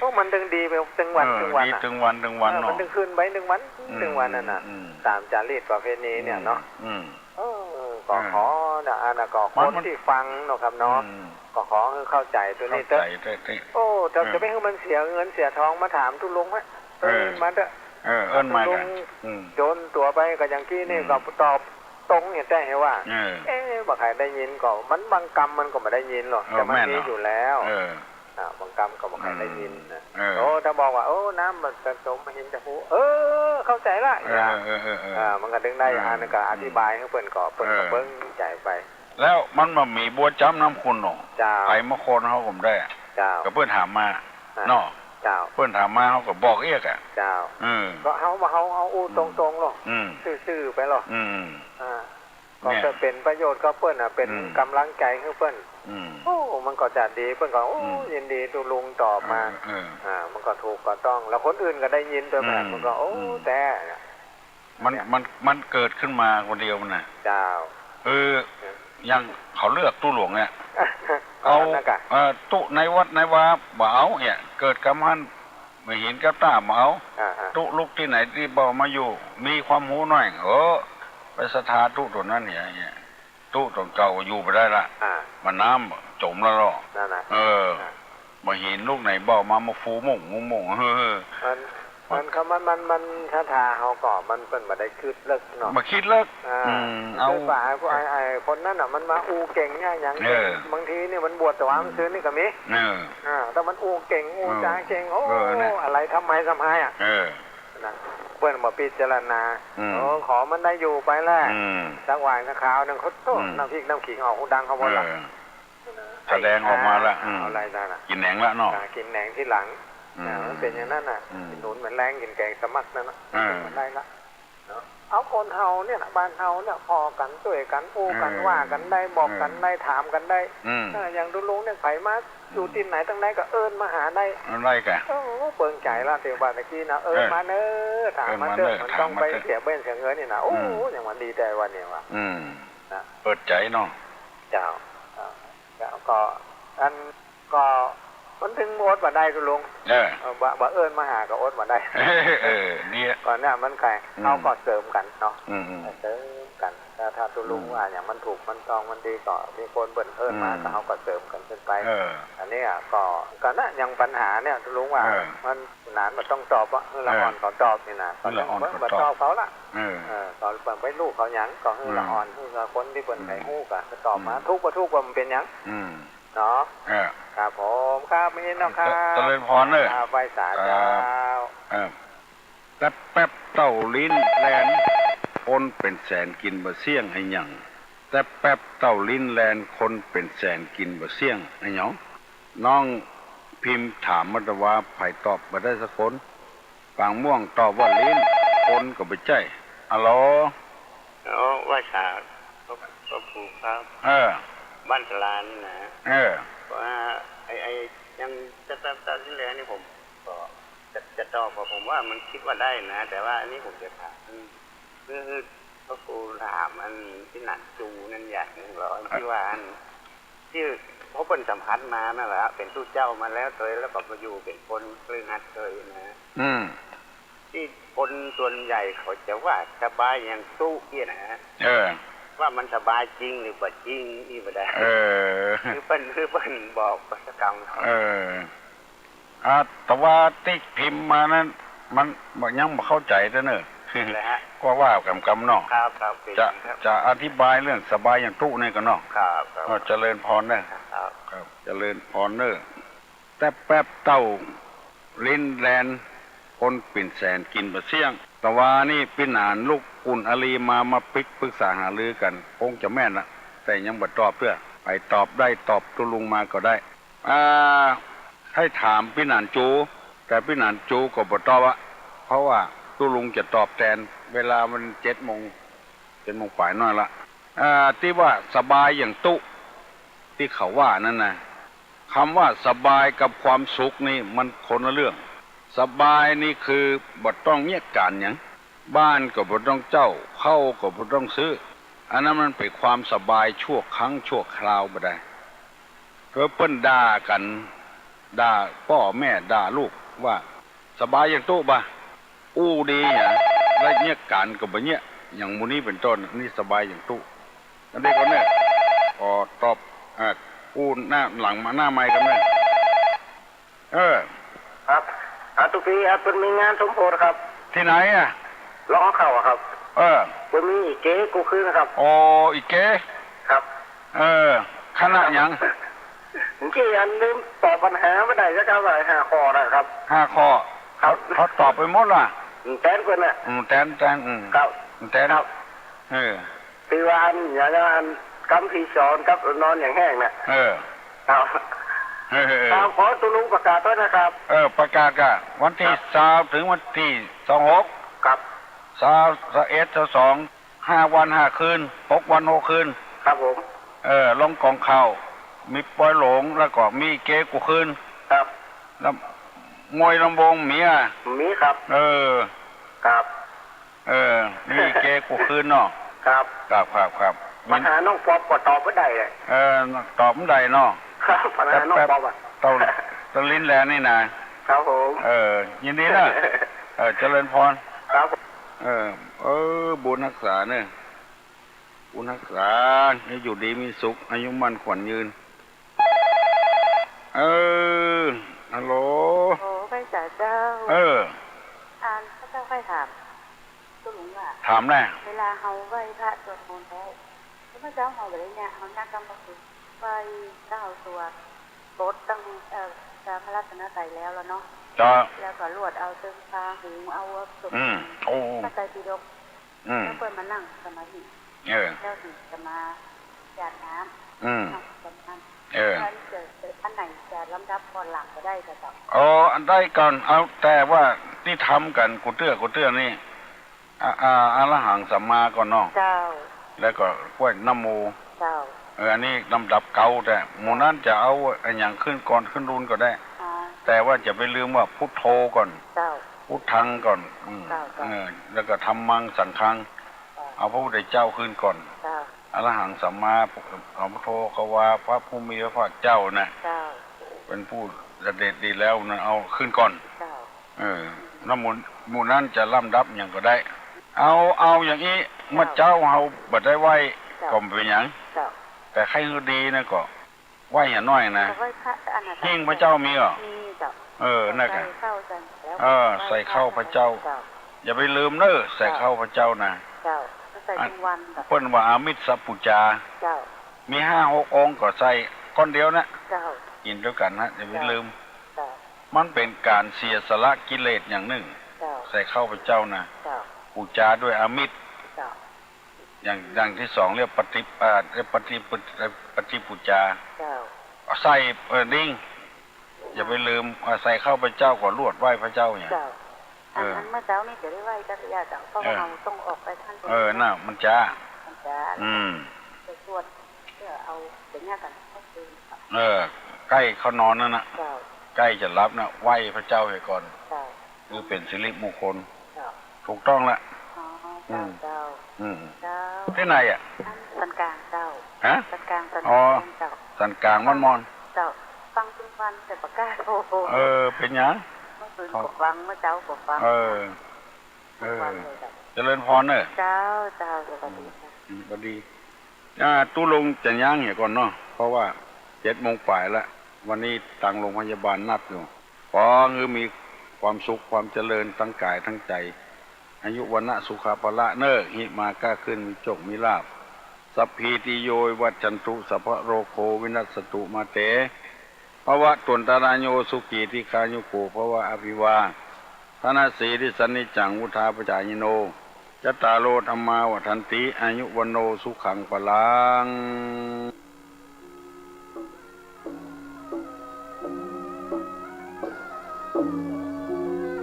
โอ้ มันตึงดีไปตึงวัน เออ ตึงวัน ดี อะ ตึงวัน ตึงวัน เออ เนาะ มันตึงขึ้นไปตึงวัน อืม ตึงวันนั่นน่ะ อืม ต๋ามจารีตประเพณีเนี่ยเนาะ อืม อืม เออ ก็ อ่า ขอนะ อันน่ะก็ มัน คนตี้ฟังเนาะครับเนาะ อืม ก็ขอหื้อเข้าใจ๋ตรงนี้เต๊อะ เข้าใจ๋เต๊อะ โอ้ จะ เออ จะไปหื้อมันเสียเงินเสียทองมาถามตุ๊ลุงฮะ เออ เอิ้นมาเต๊อะ เออ เอิ้นมา ตุ๊ลุง อืม โจนตั๋วไปก็อย่างกี้นี่ อืม ก็ตอบตรงเหียแต๊เหียว่า เออ เอ๊ะ บ่ใค่ได้ยินก็ มันบางกำมันก็บ่ได้ยินหรอก เออ แต่มัน แม่น มี เนาะ อยู่แล้ว เออ อ่า บางกำก็บ่ใค่ได้ยินนะ อืม เออ โอ้ ถ้าบอกว่า โอ้ น้ำมันจะจมมาเห็นจะฮู้ เออ เข้าใจ๋ละ เออ อย่าง เออ เออ เออ อ่า มันก็ดึงได้ เออ อันนั้นก็อธิบายหื้อเปิ้นก่อ เปิ้นก็ เออ เบิ่งใจ๋ไป แล้วมันบ่มีบัวจ๋ำน้ำขุ่นเนาะ เจ้า ใผมาค้นเฮาก็บ่ได้ เจ้า ก็เปิ้นถามมา อ่า เนาะ เจ้า เปิ้นถามมาเฮาก็บอกเอียกอะ เจ้า เออ ก็เฮา เฮา เฮาอู้ตรงๆ ลอ อืม ซื่อๆ ไปลอ อืม อ่า ก็ เนี่ย จะเป๋นประโยชน์กับเปิ้นน่ะ เป๋น อืม ก๋ำลังใจ๋หื้อเปิ้น อืม โอ้ มันก็จะดี เปิ้นก็ โอ้ อืม ยินดีตุ๊ลุงตอบมา เออ เออ อ่า มันก็ถูกก็ต้อง แล้วคนอื่นก็ได้ยินตวยแหม อืม มันก็ โอ้ อืม แต๊ มัน เนี่ย มัน มันเกิดขึ้นมาคนเดียวมันน่ะ เจ้า คือ เออ อย่างเขาเลือกตุ๊หลวงเนี่ย เอา เอา นั่นกะ เอ่อ ตุ๊ในวัดในวาบ่เอาเนี่ย เกิดกำหั้น บ่หันกับต๋าบ่เอา อ่า อ่า ตุ๊ลุกตี้ไหนตี้บ่มาอยู่ มีความฮู้น้อย เออ ไปศรัทธาตุ๊ตั๋วนั้นเนี่ย ตุ๊ตั๋วเก่าอยู่บ่ได้ละ อ่า มันน้ำจ๋มแล้วลอ นั่นน่ะ เออ อ่า บ่หันลูกไหนบ่มา มาฟูมุ่งมุ่งมุ่ง เฮ้อ มัน มัน มัน มันศรัทธาเฮาก่อ มันเปิ้นบ่ได้กึ๊ดเลิกเนาะ บ่กึ๊ดเลิก อ่า อืม เอา คือว่าไอ้พวกไอ้ ไอ้คนนั้นน่ะ มันมาอู้เก่งเนี่ย อย่าง เออ บางทีนี่มันบวชแต่ว่า อืม มันซื่อนี่ก็มี เออ อ่า แต่มันอู้เก่ง อู้จ๋าเก่ง เออ โอ้ เออ นะ อะไรทำไมทำไมอะ เออ นะ เปิ้นบ่พิจารณา อืม เออ ขอมันได้อยู่ไปแหละ อืม สักวันสักคราวหนึ่ง เขาโต้ อืม น้ำพริกน้ำขิงออกฮูดังเขาหมดละ เออ แสดงออกมาละ อ่า อืม เอาอะไรนั่นน่ะ กิ๋นแหนงละเนาะ อ่า กิ๋นแหนงทีหลัง อืม อ่า มันเป๋นอย่างนั้นน่ะ อืม กิ๋นหนุนเหมือนแลง กิ๋นแกงสะหมักนั่นน่ะ เออ มันได้ละ เนาะ เอาคนเฮาเนี่ยน่ะ บ้านเฮาเนี่ย ผ่อกั๋น จ้วยกั๋น อู้กั๋น เออ ว่ากั๋นได้ บอกกั๋นได้ เออ ถามกั๋นได้ อืม เออ อย่างตุ๊ลุงเนี่ย ใผมา อืม อยู่ตี้ไหนตังใดก็เอิ้นมาหาได้ เอิ้นได้กะ เออ เปิงใจ๋ละ ตี้ว่าตะกี้น่ะ เอิ้น เออ มาเน้อ ถามมาเต๊อะ เอิ้นมาเน้อ มันต้องไป ถามมาเต๊อะ เสียเบ้นเสียเงินนี่น่ะ โอ้ อืม อย่างมันดีใจ๋วันนี้ว่ะ อืม นะ เปิดใจ๋เนาะ เจ้า อ่า แล้วก็ อัน ก็ มันถึงอดบ่ได้ตุ๊ลุง เออ เออ บ่ บ่เอิ้นมาหาก็อดบ่ได้ เออ เนี่ย ก่อนเนี่ยมันใค่ อืม เฮาก็เสริมกั๋นเนาะ อืม อืม เสริมกั๋น ถ้า ถ้าตุ๊ลุง อืม ว่าอย่างมันถูกมันต้องมันดีก็ มีคนเปิ้นเอิ้นมา อืม ก็เฮาก็เสริมกั๋นขึ้นไป เออ อันเนี้ยก็ ก็นะ อย่างปัญหาเนี่ยตุ๊ลุงว่า เออ มันหนานบ่ต้องตอบอะ หื้อละอ่อนเขาตอบนี่นะ เออ หื้อละอ่อนเขาตอบ บ่ตอบเขาละ เออ เออ ก็เปิ้นไปฮู้เขาหยัง ก็หื้อละอ่อน อืม หื้อกับคนตี้เปิ้น อืม ใค่ฮู้กะ ก็ตอบมา อืม ถูกบ่ถูกบ่มันเป๋นหยัง อืม เนาะ เออ ครับผม ครับ มีเนาะครับ เจริญพรเน้อ ครับ ไหว้สา ครับ เจ้า เออ แต๊บแป๊บเต้าลิ้นแล่น คนเป๋นแสนกิ๋นบ่เสี้ยงอะหยัง แต๊บแป๊บเต้าลิ้นแล่น คนเป๋นแสนกิ๋นบ่เสี้ยงอะหยัง น้องพิมพ์ถามมาตะวา ใผตอบบ่ได้สักคน ปางม่วงตอบว่าลิ้น คนก็บ่ใจ้ อะโหล อ๋อ ไหว้สา หลวงปู่ครับ เออ บ้านสลานี่นะ เออ ว่าไอ้ ไอ้ ยังจะ จะ จะที่แล้วนี่ผมก็จะ จะตอบว่าผมว่ามันคิดว่าได้นะ แต่ว่าอันนี้ผมจะถาม คือ คือ คือพระครูถามอันตี้หนานจูนั่นอย่างหนึ่งเหรอ อันตี้ว่าอัน ตี้ เพราะเปิ้นสัมผัสมานั่นแหละ เป๋นตุ๊เจ้ามาแล้วเตย แล้วก็มาอยู่เป๋นคนคฤหัสถ์เตยนะ อืม ตี้คนส่วนใหญ่เขาจะว่าสบายอย่างตุ๊เนี่ยนะ เออ ว่ามันสบายจริงหรือบ่จริงนี่บ่ได้ เออ คือเปิ้น คือเปิ้นบอกประสบการณ์เขา เออ อ่า แต่ว่าตี้พิมพ์มานั้น มันยังบ่เข้าใจ๋เตื้อเน่อ แหละฮะ ก็ว่ากำๆ เนาะ ครับ ครับ จะ ครับ จะอธิบายเรื่องสบายอย่างตุ๊นี่ก่อเนาะ ครับ ครับ ก็เจริญพรเน่อ ครับ ครับ เจริญพรเน่อ แต๊บแป๊บเต้าลิ้นแล่น คนเป๋นแสนกิ๋นบ่เสี้ยง ตะวานี่ปี้หนานลูกอุ่นอารีมา มาปิ๊ก ปรึกษาหารือกั๋น คงจะแม่นละ แต่ยังบ่ตอบเตื้อ ใผตอบได้ตอบตุ๊ลุงมาก็ได้ อ่า ให้ถามปี้หนานจู แต่ปี้หนานจูก็บ่ตอบอะ เพราะว่าตุ๊ลุงจะตอบแตน เวลามันเจ็ดโมง เจ็ดโมงป๋ายหน้อยละ อ่า ตี้ว่าสบายอย่างตุ๊ ตี้เขาว่านั้นนะ กำว่าสบายกับความสุขนี่มันคนละเรื่อง สบายนี่คือบ่ต้องเยียะก๋านหยัง บ้านก็บ่ต้องเจ้า ข้าวก็บ่ต้องซื้อ อันนั้นมันเป๋นความสบายชั่วครั้งชั่วคราวบ่ได้ เออ เปิ้นด่ากั๋น ด่าป้อแม่ ด่าลูก ว่าสบายอย่างตุ๊บ่ะ อู้ดีหยัง แล้วเยียะก๋านก็บ่เยียะ อย่างหมู่นี้เป๋นต้น นี่สบายอย่างตุ๊ อันนี้ก็เนี่ย ขอตอบ อ่า อู้หน้าหลังมา หน้าไมค์กั๋นเน่อ เออ ครับ อ่า ตุ๊กปีครับ เปิ้นมีงานสมโภชครับ ตี้ไหนอะ ร้องเข้าอะครับ เออ เปิ้นมีอีเก๋กู้คืนนะครับ โอ้ อีเก๋ ครับ เออ คณะหยัง เมื่อกี้อันลืมตอบปัญหาบ่ได้นะครับ ว่าห้าข้อนะครับ ห้าข้อ ครับ เขา เขาตอบไปหมดละ อืม แตนเปิ้นน่ะ อืม แตน แตน อืม ครับ แตน ครับ เออ คือว่าอันอย่างนั้น อันกำพีสอนกับนอนอย่างแห้งน่ะ เออ ครับ เออ เออ ครับ ขอตุ๊ลุงประกาศด้วยนะครับ เออ ประกาศก่ะ วันตี้ ครับ ซาวเถิงวันตี้ ซาวหก ครับ ซาว ซาวเอ็ด ซาวสอง ห้าวันห้าคืน หกวันหกคืน ครับผม เออ ลงกองข้าว มีปอยหลง แล้วก็มีเกกู้คืน ครับ แล้วมวยลำวงมีอ่ะ มีครับ เออ ครับ เออ มีเกกู้คืนเนาะ ครับ ครับ ครับ ครับ ปัญหาน้องปอบก็ตอบบ่ได้เลย เออ ตอบบ่ได้เนาะ ครับ ปัญหาน้องปอบอะ แป๊บๆ เต้า เต้าลิ้นแลนี่นะ ครับผม เออ ยินดีนะ เออ เจริญพร ครับ เออ เออ บุญฮักษาเน่อ บุญฮักษา ให้อยู่ดีมีสุข อายุมั่นขวัญยืน เออ ฮัลโหล โอ้ ไหว้สาเจ้า เออ อันข้าเจ้าใค่ถามตุ๊ลุงว่า ถามแน่ เวลาเฮาไหว้พระสวดมนต์แล้ว เมื่อเจ้าเฮาบ่ได้เนี่ย เฮาเนี่ยก็มาคือไหว้เจ้าตัว บทตั้ง เอ่อ พระรัตนตรัยแล้วล่ะเนาะ เจ้า แล้วก็ลวดเอาเติงผ้า หุงเอาสวด อืม โอ้ พระไตรปิฎก อืม แล้วเปิ้นมานั่งสมาธิ เออ แล้วถึงจะมาหยาดน้ำ อืม นั่งสมาธิ เออ อันไหนจะลำดับก่อนหลังก็ได้เจ้า อ๋อ อันใดก่อน เอา แต่ว่าตี้ทำกั๋นกู้เตื้อกู้เตื้อนี่ อะ อะ อะระหังสัมมาก่อนเนาะ เจ้า แล้วก็ไหว้นะโม เจ้า เออ อันนี้ลำดับเก๊า แต่หมู่นั้นจะเอาอะหยังขึ้นก่อนขึ้นรุนก็ได้ อ๋อ แต่ว่าจะไปลืมว่าพุทโธก่อน เจ้า พุทธังก่อน อืม เจ้า เจ้า เออ แล้วก็ธัมมังสังฆัง เจ้า เอาพระพุทธเจ้าขึ้นก่อน เจ้า อะระหังสัมมาสัมพุทโธ ภะคะวา พระผู้มีพระภาคเจ้าน่ะ เจ้า เป็นผู้เสด็จดีแล้วนะ เอาขึ้นก่อน เจ้า เออ แล้วหมู่ หมู่นั้นจะลำดับหยังก็ได้ เอา เอาอย่างอี้ เมื่อเจ้าเฮาบ่ได้ไหว้ เจ้า ก็บ่เป็นหยัง เจ้า แต่ใค่หื้อดีนะก็ ไหว้หยังน้อยนะ ก็ไหว้พระอันนั้น หิ้งพระเจ้ามีก่อ มีเจ้า เออ นั่นแหละ ใส่ข้าวใส่แล้ว เออ ใส่ข้าวพระเจ้า เจ้า อย่าไปลืมเน่อ ใส่ข้าวพระเจ้านะ เจ้า ใส่ทุกวันเจ้า เปิ้นว่าอามิสปู๋จา เจ้า มีห้าหกองค์ก็ใส่ก้อนเดียวนะ เจ้า กิ๋นตวยกั๋นนะ อย่าไปลืม เจ้า มันเป๋นก๋านเสียสละกิเลสอย่างนึ่ง เจ้า ใส่ข้าวพระเจ้านะ เจ้า ปู๋จาด้วยอามิส เจ้า อย่าง อย่างตี้สองเรียกปฏิ เอ่อ ปฏิ ปฏิปู๋จา เจ้า ใส่ เอ่อ ดิ้ง อย่าไปลืม เอ่อ ใส่ข้าวพระเจ้าก็ลวดไหว้พระเจ้าเนี่ย เจ้า เออ อันนั้นเมื่อเจ๊านี่จะได้ไหว้กัลยาณเจ้า เพราะว่า เออ เฮาต้องออกไปทาง เออ น่ะ มันจ๊า มันจ๊า อืม จะสวดเพื่อเอาสัญญากันเข้าคืน เออ ใก้เข้านอนนั่นน่ะ เจ้า ใก้จะหลับน่ะ ไหว้พระเจ้าเหียก่อน เจ้า คือเป๋นสิริมงคล เจ้า ถูกต้องละ อ๋อ เจ้า อืม เจ้า อืม เจ้า ตี้ไหนอะ อันสันกลางเจ้า ฮะ สันกลาง สัน อ๋อ กลางเจ้า สันกลางบ้านมอน เจ้า ฟังทุกวันแต่บ่กล้าโทร เออ เป๋นหยัง เมื่อคืนก็ฟัง เมื่อเจ๊าก็ฟัง เออ ทุกวันเลยเจ้า เออ เจริญพรเน่อ เจ้า เจ้า สวัสดีค่ะ อืม สวัสดี อ่า ตุ๊ลุงจะย้างเหียก่อนเนาะ เพราะว่าเจ็ดโมงป๋ายละ วันนี้ตางโรงพยาบาลนัดอยู่ ขอหื้อมีความสุขความเจริญตังก๋ายตังใจ๋ อายุ วรรณะ สุขะ พละเน่อ หิมาก้าขึ้น มีโจคมีลาภ สัพพีติโย วิวัชชันตุ สัพพะโรโค วินัสสะตุ มาเต ภะวะตวันตะราโย สุขี ทีฆายุโก ภะวะ อะภิวาทะนะสีลิสสะนิจจัง วุฑฒาปะจายิโน จัตตาโร ธัมมา วัฑฒันติ อายุ วัณโณ สุขัง พะลัง